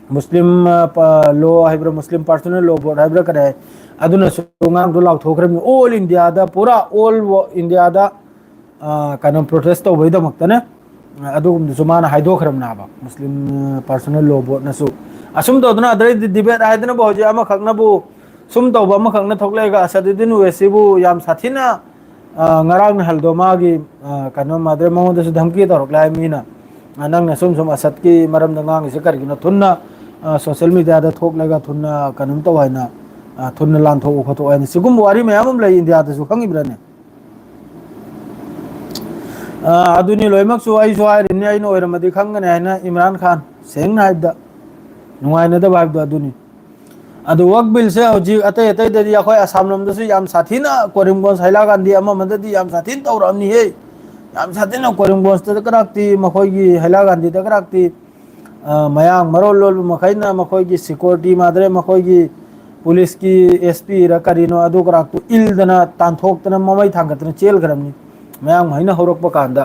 ꯃꯨꯁꯂꯤꯝ, ꯑ, ꯄ-, ꯂꯣ ꯍꯥꯏꯕ꯭ꯔꯥ, ꯃꯨꯁꯂꯤꯝ ꯄꯥꯔꯁꯣꯅꯦꯜ ꯂꯣ ꯕꯣꯔꯗ ꯍꯥꯏꯕ꯭ꯔꯥ ꯀꯔꯤ ꯍꯥꯏ, ꯑꯗꯨꯅꯁꯨ ꯑꯉꯥꯡꯗꯣ ꯂꯥꯎꯊꯣꯛꯈ꯭ꯔꯕꯅꯤ꯫ ꯑꯣꯜ ꯏꯟꯗꯤꯌꯥꯗ, ꯄꯨꯔꯥ ꯑꯣꯜ ꯏꯟꯗꯤꯌꯥꯗ, ꯑ, ꯀꯩꯅꯣ, ꯄ꯭ꯔꯣꯇꯦꯁ ꯇꯧꯕꯩꯗꯃꯛꯇꯅꯦ꯫ ꯑ, ꯑꯗꯨꯒꯨꯝꯕꯗꯨꯁꯨ ꯃꯥꯅ ꯍꯥꯏꯗꯣꯛꯈ꯭ꯔꯕꯅꯦꯕ, ꯃꯨꯁꯂꯤꯝ, ꯑ, ꯄꯥꯔꯁꯣꯅꯦꯜ ꯂꯣ ꯕꯣꯔꯗꯅꯁꯨ꯫ ꯑꯁꯨꯝ ꯇꯧꯗꯅ ꯑꯗꯩꯗꯤ ꯗꯤꯕꯦꯠ ꯍꯥꯏꯗꯅꯕꯨ ꯍꯧꯖꯤꯛ ꯑꯃꯈꯛꯅꯕꯨ ꯁꯨꯝ ꯇꯧꯕ ꯑꯃꯈꯛꯅ ꯊꯣꯛꯂꯛꯑꯒ ꯑꯁꯗꯨꯗꯤꯟ ꯑꯣꯋꯦꯁꯤꯕꯨ ꯌꯥꯝ ꯁꯥꯊꯤꯅ, ꯑ, ꯉꯔꯥꯡ ꯅꯍꯥꯜꯗꯣ ꯃꯥꯒꯤ, ꯑ, ꯀꯩꯅꯣ, ꯃꯥꯗ꯭ꯔꯦ ꯃꯉꯣꯟꯗꯁꯨ ꯙꯝꯀꯤ ꯇꯧꯔꯛꯂꯦ ꯍꯥꯏ ꯃꯤꯅ꯫ ꯑ, ꯅꯪꯅ ꯁꯨꯝ ꯁꯨꯝ ꯑꯁꯗꯀꯤ ꯃꯔꯝꯗ ꯉꯥꯡꯉꯤꯁꯦ ꯀꯔꯤꯒꯤꯅꯣ? ꯊꯨꯅ, ꯑ, ꯁꯣꯁꯦꯜ ꯃꯦꯗꯤꯌꯥꯗ ꯊꯣꯛꯂꯒ ꯊꯨꯅ ꯀꯩꯅꯣꯝ ꯇꯧ ꯍꯥꯏꯅ, ꯑ, ꯊꯨꯅ ꯂꯥꯟꯊꯣꯛꯎ ꯈꯣꯠꯇꯣꯛꯎ ꯍꯥꯏꯅ ꯁꯤꯒꯨꯝꯕ ꯋꯥꯔꯤ ꯃꯌꯥꯝ ꯑꯃ ꯂꯩ ꯏꯟꯗꯤꯌꯥꯗꯁꯨ, ꯈꯪꯉꯤꯕ꯭ꯔꯥꯅꯦ? ꯑ, ꯑꯗꯨꯅꯤ ꯂꯣꯏꯅꯃꯛꯁꯨ ꯑꯩꯁꯨ ꯍꯥꯏꯔꯤꯅꯤ, ꯑꯩꯅ ꯑꯣꯏꯔꯝꯃꯗꯤ ꯈꯪꯒꯅꯤ ꯍꯥꯏꯅ ꯏꯝꯔꯥꯟ ꯈꯥꯟ, ꯁꯦꯡꯅ ꯍꯥꯏꯕꯗ ꯅꯨꯡꯉꯥꯏꯅꯗꯕ ꯍꯥꯏꯕꯗꯣ ꯑꯗꯨꯅꯤ꯫ ꯑꯗꯨ ꯋꯛꯐ ꯕꯤꯜꯁꯦ ꯍꯧꯖꯤꯛ ꯑꯇꯩ ꯑꯇꯩꯗꯗꯤ ꯑꯩꯈꯣꯏ ꯑꯁꯥꯝ ꯂꯣꯝꯗꯁꯨ ꯌꯥꯝ ꯁꯥꯊꯤꯅ ꯀꯣꯔꯤꯝꯒꯣꯟꯁ ꯍꯩꯂꯥꯒꯥꯟꯗꯤ ꯑꯃ ꯑꯃꯗꯗꯤ ꯌꯥꯝ ꯁꯥꯊꯤꯅ ꯇꯧꯔꯛꯑꯝꯅꯤꯍꯦ꯫ ꯌꯥꯝ ꯁꯥꯊꯤꯅ ꯀꯣꯔꯤꯝꯒꯣꯟꯁꯇ ꯀꯔꯥꯛꯇꯤ ꯃꯈꯣꯏꯒꯤ ꯍꯩꯂꯥꯒꯥꯟꯗꯤꯗ ꯀꯔꯥꯛꯇꯤ ꯑ, ꯃꯌꯥꯡ ꯃꯔꯣꯜ ꯂꯣꯟꯕ ꯃꯈꯩꯅ ꯃꯈꯣꯏꯒꯤ ꯁꯤꯀ꯭ꯌꯨꯔꯤꯇꯤ ꯃꯥꯗ꯭ꯔꯦ, ꯃꯈꯣꯏꯒꯤ ꯄꯨꯂꯤꯁꯀꯤ ꯑꯦꯁ ꯄꯤꯔ ꯀꯔꯤꯅꯣ ꯑꯗꯨ ꯀꯔꯥꯛꯇꯨ ꯏꯜꯗꯅ ꯇꯥꯟꯊꯣꯛꯇꯅ ꯃꯃꯩ ꯊꯥꯡꯒꯠꯇꯅ ꯆꯦꯜꯈ꯭ꯔꯕꯅꯤ꯫ ꯃꯌꯥꯡ ꯃꯈꯩꯅ ꯍꯧꯔꯛꯄ ꯀꯥꯟꯗ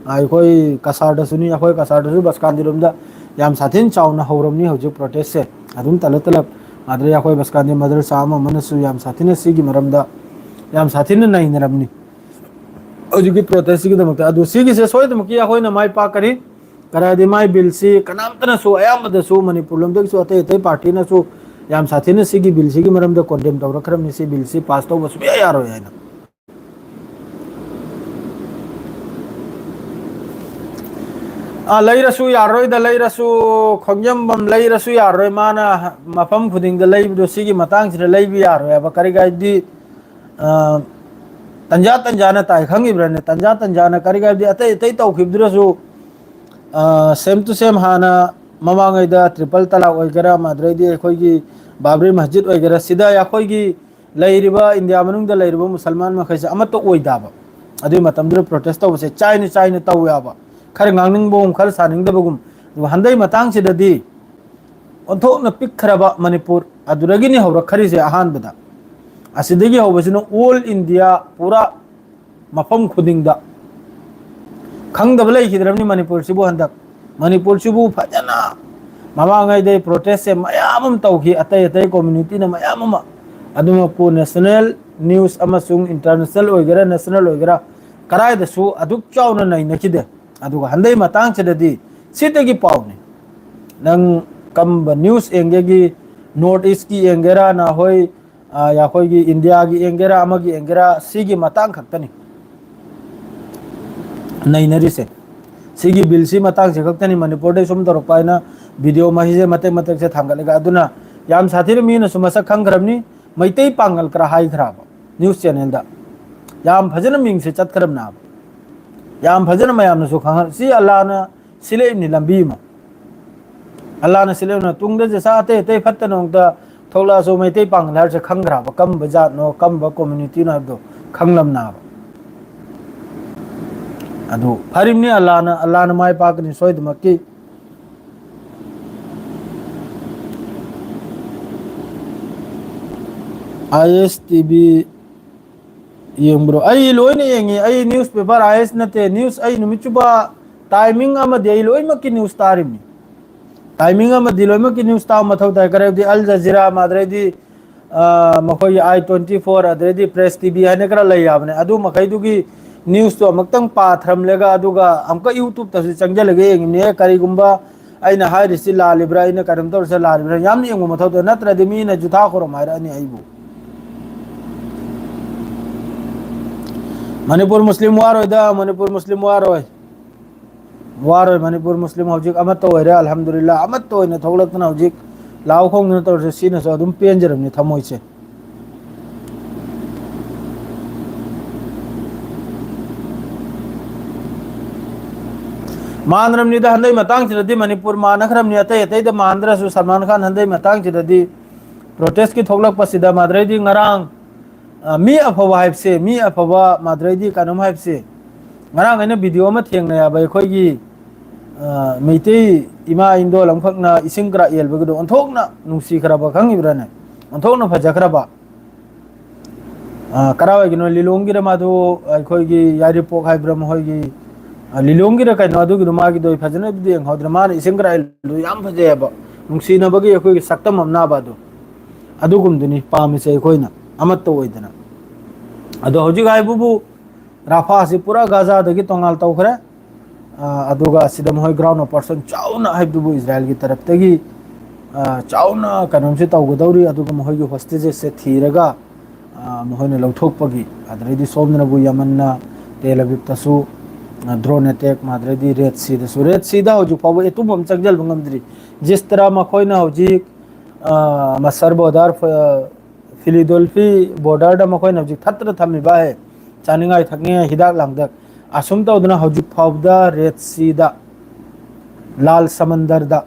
ꯑꯩꯈꯣꯏ ꯀꯁꯥꯔꯗꯁꯨꯅꯤ, ꯑꯩꯈꯣꯏ ꯀꯁꯥꯔꯗꯁꯨ ꯕꯁꯀꯥꯟꯗꯤꯔꯣꯝꯗ ꯌꯥꯝ ꯁꯥꯊꯤꯅ ꯆꯥꯎꯅ ꯍꯧꯔꯝꯅꯤ ꯍꯧꯖꯤꯛ ꯄ꯭ꯔꯣꯇꯦꯁꯁꯦ꯫ ꯑꯗꯨꯝ ꯇꯂꯞ ꯇꯂꯞ ꯃꯥꯗ꯭ꯔꯦ ꯑꯩꯈꯣꯏ ꯕꯁꯀꯥꯟꯗꯤ ꯃꯗꯔꯁꯥ ꯑꯃ ꯑꯃꯅꯁꯨ ꯌꯥꯝ ꯁꯥꯊꯤꯅ ꯁꯤꯒꯤ ꯃꯔꯝꯗ ꯌꯥꯝ ꯁꯥꯊꯤꯅ ꯅꯩꯅꯔꯝꯅꯤ ꯍꯧꯖꯤꯛꯀꯤ ꯄ꯭ꯔꯣꯇꯦꯁꯁꯤꯒꯤꯗꯃꯛꯇ꯫ ꯑꯗꯨ ꯁꯤꯒꯤꯁꯦ ꯁꯣꯏꯗꯅꯃꯛꯀꯤ ꯑꯩꯈꯣꯏꯅ ꯃꯥꯏ ꯄꯥꯛꯀꯅꯤ꯫ ꯀꯔꯥꯏꯗꯤ ꯃꯥꯏ ꯕꯤꯜꯁꯤ ꯀꯅꯥꯝꯇꯅꯁꯨ, ꯑꯌꯥꯝꯕꯗꯁꯨ ꯃꯅꯤꯄꯨꯔ ꯂꯣꯝꯗꯒꯤꯁꯨ ꯑꯇꯩ ꯑꯇꯩ ꯄꯥꯔꯇꯤꯅꯁꯨ ꯌꯥꯝ ꯁꯥꯊꯤꯅ ꯁꯤꯒꯤ ꯕꯤꯜꯁꯤꯒꯤ ꯃꯔꯝꯗ ꯀꯣꯟꯗꯦꯝ ꯇꯧꯔꯛꯈ꯭ꯔꯕꯅꯤ, ꯁꯤ ꯕꯤꯜꯁꯤ ꯄꯥꯁ ꯇꯧꯕ ꯁꯨꯡꯌꯥ ꯌꯥꯔꯣꯏ ꯍꯥꯏꯅ꯫ ꯑ, ꯂꯩꯔꯁꯨ ꯌꯥꯔꯣꯏꯗ, ꯂꯩꯔꯁꯨ ꯈꯣꯡꯖꯝꯕꯝ ꯂꯩꯔꯁꯨ ꯌꯥꯔꯣꯏ, ꯃꯥꯅ ꯃꯐꯝ ꯈꯨꯗꯤꯡꯗ ꯂꯩꯕꯗꯣ ꯁꯤꯒꯤ ꯃꯇꯥꯡꯁꯤꯗ ꯂꯩꯕ ꯌꯥꯔꯣꯏ ꯍꯥꯏꯕ꯫ ꯀꯔꯤꯒꯤ ꯍꯥꯏꯗꯤ, ꯑ, ꯇꯟꯖꯥ ꯇꯟꯖꯥꯅ ꯇꯥꯏ ꯈꯪꯉꯤꯕ꯭ꯔꯥꯅꯦ? ꯇꯟꯖꯥ ꯇꯟꯖꯥꯅ ꯀꯔꯤꯒꯤ ꯍꯥꯏꯗꯤ ꯑꯇꯩ ꯑꯇꯩ ꯇꯧꯈꯤꯕꯗꯨꯗꯁꯨ ꯁꯦꯝ ꯇꯨ ꯁꯦꯝ ꯍꯥꯟꯅ ꯃꯃꯥꯡꯉꯩꯗ ꯇ꯭ꯔꯤꯄꯜ ꯇꯂꯥꯛ ꯑꯣꯏꯒꯦꯔꯥ, ꯑꯗꯨꯗꯩꯗꯤ ꯑꯩꯈꯣꯏꯒꯤ ꯕꯥꯕ꯭ꯔꯤ ꯃꯁꯖꯤꯗ ꯑꯣꯏꯒꯦꯔꯥ, ꯁꯤꯗ ꯑꯩꯈꯣꯏꯒꯤ ꯂꯩꯔꯤꯕ ꯏꯟꯗꯤꯌꯥ ꯃꯅꯨꯡꯗ ꯂꯩꯔꯤꯕ ꯃꯨꯁꯜꯃꯥꯟ ꯃꯈꯩꯁꯦ ꯑꯃꯠꯇ ꯑꯣꯏꯗꯕ꯫ ꯑꯗꯨꯒꯤ ꯃꯇꯝꯗꯨꯗ ꯄ꯭ꯔꯣꯇꯦꯁ ꯇꯧꯕꯁꯦ ꯆꯥꯏꯅ ꯆꯥꯏꯅ ꯇꯧꯋꯦꯕ, ꯈꯔ ꯉꯥꯡꯅꯤꯡꯕꯒꯨꯝ ꯈꯔ ꯁꯥꯅꯤꯡꯗꯕꯒꯨꯝ꯫ ꯑꯗꯨꯒ ꯍꯟꯗꯛ ꯃꯇꯥꯡꯁꯤꯗꯗꯤ ꯑꯣꯟꯊꯣꯛꯅ ꯄꯤꯛꯈ꯭ꯔꯕ ꯃꯅꯤꯄꯨꯔ ꯑꯗꯨꯗꯒꯤꯅꯤ ꯍꯧꯔꯛꯈ꯭ꯔꯤꯁꯦ ꯑꯍꯥꯟꯕꯗ꯫ ꯑꯁꯤꯗꯒꯤ ꯍꯧꯕꯁꯤꯅ ꯑꯣꯜ ꯏꯟꯗꯤꯌꯥ ꯄꯨꯔꯥ ꯃꯐꯝ ꯈꯨꯗꯤꯡꯗ ꯈꯪꯗꯕ ꯂꯩꯈꯤꯗ꯭ꯔꯕꯅꯤ ꯃꯅꯤꯄꯨꯔꯁꯤꯕꯨ꯫ ꯍꯟꯗꯛ ꯃꯅꯤꯄꯨꯔꯁꯤꯕꯨ ꯐꯖꯅ ꯃꯃꯥꯡꯉꯩꯗꯩ ꯄ꯭ꯔꯣꯇꯦꯁꯁꯦ ꯃꯌꯥꯝ ꯑꯃ ꯇꯧꯈꯤ, ꯑꯇꯩ ꯑꯇꯩ ꯀꯝꯃ꯭ꯌꯨꯅꯤꯇꯤꯅ ꯃꯌꯥꯝ ꯑꯃ꯫ ꯑꯗꯨꯃꯛꯄꯨ ꯅꯦꯁꯅꯦꯜ ꯅ꯭ꯌꯨꯁ ꯑꯃꯁꯨꯡ ꯏꯟꯇꯔꯅꯦꯁꯅꯦꯜ ꯑꯣꯏꯒꯦꯔꯥ, ꯅꯦꯁꯅꯦꯜ ꯑꯣꯏꯒꯦꯔꯥ, ꯀꯗꯥꯏꯗꯁꯨ ꯑꯗꯨꯛ ꯆꯥꯎꯅ ꯅꯩꯅꯈꯤꯗꯦ꯫ ꯑꯗꯨꯒ ꯍꯟꯗꯛ ꯃꯇꯥꯡꯁꯤꯗꯗꯤ ꯁꯤꯗꯒꯤ ꯄꯥꯎꯅꯤ꯫ ꯅꯪ ꯀꯝꯕ ꯅ꯭ꯌꯨꯁ ꯌꯦꯡꯒꯦꯒꯤ, ꯅꯣꯔꯠ ꯏꯁꯀꯤ ꯌꯦꯡꯒꯦꯔꯥ, ꯅꯍꯣꯏ ꯑ, ꯑꯩꯈꯣꯏꯒꯤ ꯏꯟꯗꯤꯌꯥꯒꯤ ꯌꯦꯡꯒꯦꯔꯥ, ꯑꯃꯒꯤ ꯌꯦꯡꯒꯦꯔꯥ, ꯁꯤꯒꯤ ꯃꯇꯥꯡ ꯈꯛꯇꯅꯤ ꯅꯩꯅꯔꯤꯁꯦ꯫ ꯁꯤꯒꯤ ꯕꯤꯜꯁꯤ ꯃꯇꯥꯡꯁꯦ ꯈꯛꯇꯅꯤ ꯃꯅꯤꯄꯨꯔꯗꯩ ꯁꯨꯝ ꯇꯧꯔꯛꯄ ꯍꯥꯏꯅ ꯚꯤꯗꯤꯑꯣ ꯃꯍꯤꯁꯦ ꯃꯇꯦꯛ ꯃꯇꯦꯛꯁꯦ ꯊꯥꯡꯒꯠꯂꯒ꯫ ꯑꯗꯨꯅ ꯌꯥꯝ ꯁꯥꯊꯤꯅ ꯃꯤꯅꯁꯨ ꯃꯁꯛ ꯈꯪꯈ꯭ꯔꯕꯅꯤ, ꯃꯩꯇꯩ ꯄꯥꯡꯒꯜ ꯈꯔ ꯍꯥꯏꯈ꯭ꯔꯕ ꯅ꯭ꯌꯨꯁ ꯆꯦꯅꯦꯜꯗ꯫ ꯌꯥꯝ ꯐꯖꯅ ꯃꯤꯡꯁꯦ ꯆꯠꯈ꯭ꯔꯕꯅꯦꯕ꯫ ꯌꯥꯝ ꯐꯖꯅ ꯃꯌꯥꯝꯅꯁꯨ ꯈꯪꯍꯟ-, ꯁꯤ ꯑꯜꯂꯥꯅ ꯁꯤꯜꯂꯛꯏꯕꯅꯤ ꯂꯝꯕꯤ ꯑꯃ꯫ ꯑꯜꯂꯥꯅ ꯁꯤꯜꯂꯛꯏꯕꯅ ꯇꯨꯡꯗ ꯖꯁꯥ ꯑꯇꯩ ꯑꯇꯩ ꯐꯠꯇ ꯅꯨꯡꯗ ꯊꯣꯛꯂꯛꯑꯁꯨ ꯃꯩꯇꯩ ꯄꯥꯡꯒꯜ ꯍꯥꯏꯔꯁꯦ ꯈꯪꯈ꯭ꯔꯕ ꯀꯝꯕ ꯖꯥꯠꯅꯣ, ꯀꯝꯕ community ꯅꯣ ꯍꯥꯏꯕꯗꯣ ꯈꯪꯂꯝꯅꯦꯕ꯫ ꯑꯗꯨ ꯐꯔꯤꯕꯅꯤ, ꯑꯜꯂꯥꯅ, ꯑꯜꯂꯥꯅ ꯃꯥꯏ ꯄꯥꯛꯀꯅꯤ ꯁꯣꯏꯗꯃꯛꯀꯤ꯫ ꯑꯥꯏ ꯑꯦꯁ ꯇꯤ ꯚꯤ ꯌꯦꯡꯕ꯭ꯔꯣ? ꯑꯩ ꯂꯣꯏꯅ ꯌꯦꯡꯉꯤ꯫ ꯑꯩ newspaper, ꯑꯥꯏ ꯑꯦꯁ ꯅꯠꯇꯦ, news, ꯑꯩ ꯅꯨꯃꯤꯠ ꯆꯨꯞꯄ timing ꯑꯃꯗꯤ ꯑꯩ ꯂꯣꯏꯅꯃꯛꯀꯤ news ꯇꯥꯔꯤꯕꯅꯤ꯫ Timing ꯑꯃꯗꯤ ꯂꯣꯏꯅꯃꯛꯀꯤ news ꯇꯥꯕ ꯃꯊꯧ ꯇꯥꯏ꯫ ꯀꯔꯤꯒꯤꯗꯤ ꯑꯜ ꯖꯖꯤꯔꯥ, ꯃꯥꯗ꯭ꯔꯩꯗꯤ, ꯑ, ꯃꯈꯣꯏꯒꯤ ꯑꯥꯏ ꯇ꯭ꯋꯦꯟꯇꯤ ꯐꯣꯔ, ꯑꯗꯩꯗꯤ ꯄ꯭ꯔꯦꯁ ꯇꯤ ꯚꯤ ꯍꯥꯏꯅ ꯈꯔ ꯂꯩ ꯌꯥꯕꯅꯦ꯫ ꯑꯗꯨ ꯃꯈꯩꯗꯨꯒꯤ news ꯇꯣ ꯑꯃꯨꯛꯇꯪ ꯄꯥꯊꯔꯝꯂꯒ, ꯑꯗꯨꯒ ꯑꯃꯨꯛꯀ YouTube ꯇꯁꯨ ꯆꯪꯁꯤꯜꯂꯒ ꯌꯦꯡꯉꯤꯕꯅꯦ꯫ ꯀꯔꯤꯒꯨꯝꯕ ꯑꯩꯅ ꯍꯥꯏꯔꯤꯁꯤ ꯂꯥꯜꯂꯤꯕ꯭ꯔꯥ, ꯑꯩꯅ ꯀꯩꯅꯣꯝ ꯇꯧꯔꯤꯁꯦ ꯂꯥꯜꯂꯤꯕ꯭ꯔꯥ, ꯌꯥꯝꯅ ꯌꯦꯡꯕ ꯃꯊꯧ ꯇꯥꯏ꯫ ꯅꯠꯇ꯭ꯔꯗꯤ ꯃꯤꯅ ꯖꯨꯊꯥ ꯈꯣꯔꯣꯝ ꯍꯥꯏꯔꯛꯑꯅꯤ ꯑꯩꯕꯨ꯫ ꯃꯅꯤꯄꯨꯔ ꯃꯨꯁꯂꯤꯝ ꯋꯥꯔꯣꯏꯗ, ꯃꯅꯤꯄꯨꯔ ꯃꯨꯁꯂꯤꯝ ꯋꯥꯔꯣꯏ꯫ ꯋꯥꯔꯣꯏ, ꯃꯅꯤꯄꯨꯔ ꯃꯨꯁꯂꯤꯝ ꯍꯧꯖꯤꯛ ꯑꯃꯠꯇ ꯑꯣꯏꯔꯦ, ꯑꯜꯍꯝꯗꯨꯂꯤꯜꯂꯥ, ꯑꯃꯠꯇ ꯑꯣꯏꯅ ꯊꯣꯛꯂꯛꯇꯅ ꯍꯧꯖꯤꯛ ꯂꯥꯎ ꯈꯣꯡꯗꯅ ꯇꯧꯔꯤꯁꯦ, ꯁꯤꯅꯁꯨ ꯑꯗꯨꯝ ꯄꯦꯟꯖꯔꯕꯅꯤ ꯊꯃꯣꯏꯁꯦ꯫ ꯃꯥꯟꯅꯔꯝꯅꯤꯗ, ꯍꯟꯗꯛ ꯃꯇꯥꯡꯁꯤꯗꯗꯤ ꯃꯅꯤꯄꯨꯔ ꯃꯥꯟꯅꯈ꯭ꯔꯕꯅꯤ, ꯑꯇꯩ ꯑꯇꯩꯗ ꯃꯥꯟꯗ꯭ꯔꯁꯨ ꯁꯜꯃꯥꯟ ꯈꯥꯟ ꯍꯟꯗꯛ ꯃꯇꯥꯡꯁꯤꯗꯗꯤ protest ꯀꯤ ꯊꯣꯛꯂꯛꯄꯁꯤꯗ ꯃꯥꯗ꯭ꯔꯩꯗꯤ ꯉꯔꯥꯡ, ꯑ, ꯃꯤ ꯑꯐꯕ ꯍꯥꯏꯕꯁꯦ, ꯃꯤ ꯑꯐꯕ ꯃꯥꯗ꯭ꯔꯩꯗꯤ ꯀꯩꯅꯣꯝ ꯍꯥꯏꯕꯁꯦ, ꯉꯔꯥꯡ ꯑꯩꯅ video ꯑꯃ ꯊꯦꯡꯅꯩ ꯍꯥꯏꯕ, ꯑꯩꯈꯣꯏꯒꯤ, ꯑ, ꯃꯩꯇꯩ ꯏꯃꯥ ꯏꯟꯗꯣꯜ ꯑꯃꯈꯛꯅ ꯏꯁꯤꯡ ꯀꯔꯥꯛ ꯌꯦꯜꯕꯒꯤꯗꯣ ꯑꯣꯟꯊꯣꯛꯅ ꯅꯨꯡꯁꯤꯈ꯭ꯔꯕ ꯈꯪꯉꯤꯕ꯭ꯔꯥꯅꯦ? ꯑꯣꯟꯊꯣꯛꯅ ꯐꯖꯈ꯭ꯔꯕ꯫ ꯑ, ꯀꯔꯥꯏꯋꯥꯏꯒꯤꯅꯣ, ꯂꯤꯂꯣꯡꯒꯤꯔ ꯃꯥꯗꯣ, ꯑꯩꯈꯣꯏꯒꯤ ꯌꯥꯏꯔꯤꯄꯣꯛ ꯍꯥꯏꯕ꯭ꯔꯥ ꯃꯈꯣꯏꯒꯤ, ꯑ, ꯂꯤꯂꯣꯡꯒꯤꯔ ꯀꯩꯅꯣ, ꯑꯗꯨꯒꯤꯗꯣ ꯃꯥꯒꯤꯗꯣ ꯑꯩ ꯐꯖꯅ ꯑꯗꯨꯗꯤ ꯌꯦꯡꯍꯧꯗ꯭ꯔꯦ꯫ ꯃꯥꯅ ꯏꯁꯤꯡ ꯀꯔꯥꯛ ꯌꯦꯜꯕꯗꯣ ꯌꯥꯝ ꯐꯖꯩ ꯍꯥꯏꯕ, ꯅꯨꯡꯁꯤꯅꯕꯒꯤ ꯑꯩꯈꯣꯏꯒꯤ ꯁꯛꯇꯝ ꯑꯃ ꯅꯥꯕ ꯑꯗꯣ꯫ ꯑꯗꯨꯒꯨꯝꯗꯨꯅꯤ ꯄꯥꯝꯃꯤꯁꯦ ꯑꯩꯈꯣꯏꯅ, ꯑꯃꯠꯇ ꯑꯣꯏꯗꯅ꯫ ꯑꯗꯣ ꯍꯧꯖꯤꯛ ꯍꯥꯏꯕꯕꯨ ꯔꯥꯐꯥꯁꯤ ꯄꯨꯔꯥ ꯒꯥꯖꯥꯗꯒꯤ ꯇꯣꯉꯥꯟ ꯇꯧꯈ꯭ꯔꯦ꯫ ꯑ, ꯑꯗꯨꯒ ꯑꯁꯤꯗ ꯃꯈꯣꯏ ground operation ꯆꯥꯎꯅ ꯍꯥꯏꯕꯗꯨꯕꯨ ꯏꯖꯔꯥꯌꯦꯜꯒꯤ ꯇꯔꯞꯇꯒꯤ, ꯑ, ꯆꯥꯎꯅ ꯀꯩꯅꯣꯝꯁꯤ ꯇꯧꯒꯗꯧꯔꯤ꯫ ꯑꯗꯨꯒ ꯃꯈꯣꯏꯒꯤ hostages ꯁꯦ ꯊꯤꯔꯒ, ꯑ, ꯃꯈꯣꯏꯅ ꯂꯧꯊꯣꯛꯄꯒꯤ, ꯑꯗꯨꯗꯩꯗꯤ ꯁꯣꯝꯗꯅꯕꯨ ꯌꯃꯟꯅ ꯇꯦꯜ ꯑꯕꯤꯕꯇꯁꯨ, ꯑ, drone attack, ꯑꯗꯨꯗꯩꯗꯤ Red Sea ꯗꯁꯨ, Red Sea ꯗ ꯍꯧꯖꯤꯛ ꯐꯥꯎꯕ ꯑꯇꯨꯝꯕ ꯑꯃ ꯆꯪꯁꯤꯟꯕ ꯉꯝꯗ꯭ꯔꯤ꯫ ꯖꯤꯁ ꯇꯔꯥ ꯃꯈꯣꯏꯅ ꯍꯧꯖꯤꯛ, ꯑ, ꯃꯁꯔ border, ꯑ, Philadelphia border ꯗ ꯃꯈꯣꯏꯅ ꯍꯧꯖꯤꯛ ꯊꯠꯇꯅ ꯊꯝꯃꯤꯕ ꯍꯥꯏ, ꯆꯥꯅꯤꯡꯉꯥꯏ ꯊꯛꯅꯤꯡꯉꯥꯏ ꯍꯤꯗꯥꯛ ꯂꯥꯡꯊꯛ꯫ ꯑꯁꯨꯝ ꯇꯧꯗꯅ ꯍꯧꯖꯤꯛ ꯐꯥꯎꯕꯗ ꯔꯦꯗ ꯁꯤꯗ, ꯂꯥꯜ ꯁꯃꯟꯗꯔꯗ,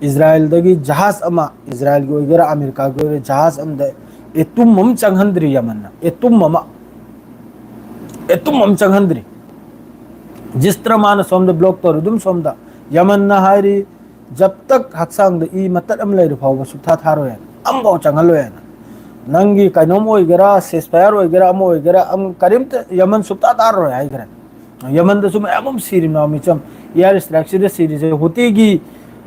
ꯏꯖꯔꯥꯌꯦꯜꯗꯒꯤ ꯖꯍꯥꯖ ꯑꯃ, ꯏꯖꯔꯥꯌꯦꯜꯒꯤ ꯑꯣꯏꯒꯦꯔꯥ ꯑꯃꯦꯔꯤꯀꯥꯒꯤ ꯑꯣꯏꯒꯦꯔꯥ, ꯖꯍꯥꯖ ꯑꯃꯗ ꯑꯦꯇꯨꯝ ꯑꯃ ꯆꯪꯍꯟꯗ꯭ꯔꯤ ꯌꯃꯟꯅ꯫ ꯑꯦꯇꯨꯝ ꯑꯃ, ꯑꯦꯇꯨꯝ ꯑꯃ ꯆꯪꯍꯟꯗ꯭ꯔꯤ꯫ ꯖꯤꯁꯇ꯭ꯔ ꯃꯥꯅ ꯁꯣꯝꯗ ꯕ꯭ꯂꯣꯛ ꯇꯧꯔꯤ, ꯑꯗꯨꯝ ꯁꯣꯝꯗ ꯌꯃꯟꯅ ꯍꯥꯏꯔꯤ, "ꯖꯕ ꯇꯛ ꯍꯛꯆꯥꯡꯗ ꯏ ꯃꯇꯠ ꯑꯃ ꯂꯩꯔꯤ ꯐꯥꯎꯕ ꯁꯨꯞꯊꯥ ꯊꯥꯔꯣꯏ ꯍꯥꯏꯅ, ꯑꯃꯐꯥꯎ ꯆꯪꯍꯜꯂꯣꯏ ꯍꯥꯏꯅ꯫ ꯅꯪꯒꯤ ꯀꯩꯅꯣꯝ ꯑꯣꯏꯒꯦꯔꯥ, ceasefire ꯑꯣꯏꯒꯦꯔꯥ, ꯑꯃ ꯑꯣꯏꯒꯦꯔꯥ, ꯑꯃ ꯀꯔꯤꯝꯇ ꯌꯃꯟ ꯁꯨꯞꯊꯥ ꯊꯥꯔꯣꯏ" ꯍꯥꯏꯈ꯭ꯔꯦ꯫ ꯌꯃꯟꯗꯁꯨ ꯃꯌꯥꯝ ꯑꯃ ꯁꯤꯔꯤꯕꯅꯤ, ꯃꯤꯆꯝ꯫ Air strikeꯁꯤꯗ ꯁꯤꯔꯤꯁꯦ, ꯍꯨꯇꯤꯒꯤ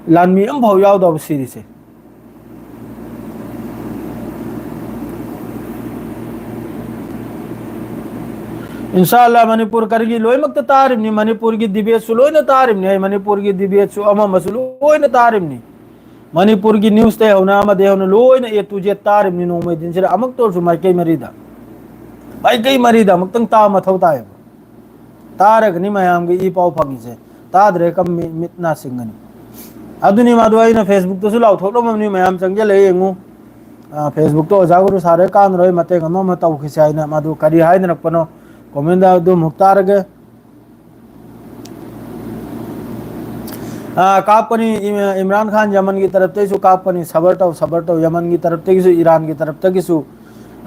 ꯂꯥꯟꯃꯤ ꯑꯃꯐꯥꯎ ꯌꯥꯎꯗꯕ ꯁꯤꯔꯤꯁꯦ꯫ ꯏꯟꯁꯥ ꯑꯜꯂꯥ, ꯃꯅꯤꯄꯨꯔ ꯀꯔꯤꯒꯤ ꯂꯣꯏꯅꯃꯛꯇ ꯇꯥꯔꯤꯕꯅꯤ, ꯃꯅꯤꯄꯨꯔꯒꯤ debateꯁꯨ ꯂꯣꯏꯅ ꯇꯥꯔꯤꯕꯅꯤ, ꯑꯩ ꯃꯅꯤꯄꯨꯔꯒꯤ debateꯁꯨ ꯑꯃ ꯑꯃꯁꯨ ꯂꯣꯏꯅ ꯇꯥꯔꯤꯕꯅꯤ꯫ ꯃꯅꯤꯄꯨꯔꯒꯤ newsꯇꯩ ꯍꯧꯅ ꯑꯃꯗꯩ ꯍꯧꯅ ꯂꯣꯏꯅ A to Z ꯇꯥꯔꯤꯕꯅꯤ꯫ ꯅꯣꯡꯃꯩ ꯗꯤꯟꯁꯤꯗ ꯑꯃꯨꯛꯇ ꯑꯣꯏꯔꯁꯨ ꯃꯥꯏꯀꯩ ꯃꯔꯤꯗ, ꯃꯥꯏꯀꯩ ꯃꯔꯤꯗ ꯑꯃꯨꯛꯇꯪ ꯇꯥꯕ ꯃꯊꯧ ꯇꯥꯏꯌꯦꯕ꯫ ꯇꯥꯔꯒꯅꯤ ꯃꯌꯥꯝꯒꯤ ꯏ ꯄꯥꯎ ꯐꯪꯉꯤꯁꯦ, ꯇꯥꯗ꯭ꯔꯦ ꯀꯝ ꯃꯤ-, ꯃꯤꯠ ꯅꯥ ꯁꯤꯡꯒꯅꯤ꯫ ꯑꯗꯨꯅꯤ ꯃꯗꯨ ꯑꯩꯅ Facebookꯇꯁꯨ ꯂꯥꯎꯊꯣꯛꯂꯝꯃꯕꯅꯤ, ꯃꯌꯥꯝ ꯆꯪꯁꯤꯜꯂꯛꯑꯦ ꯌꯦꯡꯉꯨ꯫ ꯑ, Facebookꯇ ꯑꯣꯖꯥ ꯒꯨꯔꯨ ꯁꯥꯔꯣꯏ ꯀꯥꯟꯅꯔꯣꯏ, ꯃꯇꯦꯡ ꯑꯃ ꯑꯃ ꯇꯧꯈꯤꯁꯦ ꯍꯥꯏꯅ꯫ ꯃꯗꯨ ꯀꯔꯤ ꯍꯥꯏꯅꯔꯛꯄꯅꯣ? Commentꯗ ꯑꯗꯨ ꯑꯃꯨꯛ ꯇꯥꯔꯒꯦ꯫ ꯑ, ꯀꯥꯞꯀꯅꯤ, ꯏꯝ-, ꯏꯝꯔꯥꯟ ꯈꯥꯟ ꯌꯃꯟꯒꯤ ꯇꯔꯞꯇꯩꯁꯨ ꯀꯥꯞꯀꯅꯤ, ꯁꯕꯔ ꯇꯧ, ꯁꯕꯔ ꯇꯧ, ꯌꯃꯟꯒꯤ ꯇꯔꯞꯇꯒꯤꯁꯨ, ꯏꯔꯥꯟꯒꯤ ꯇꯔꯞꯇꯒꯤꯁꯨ꯫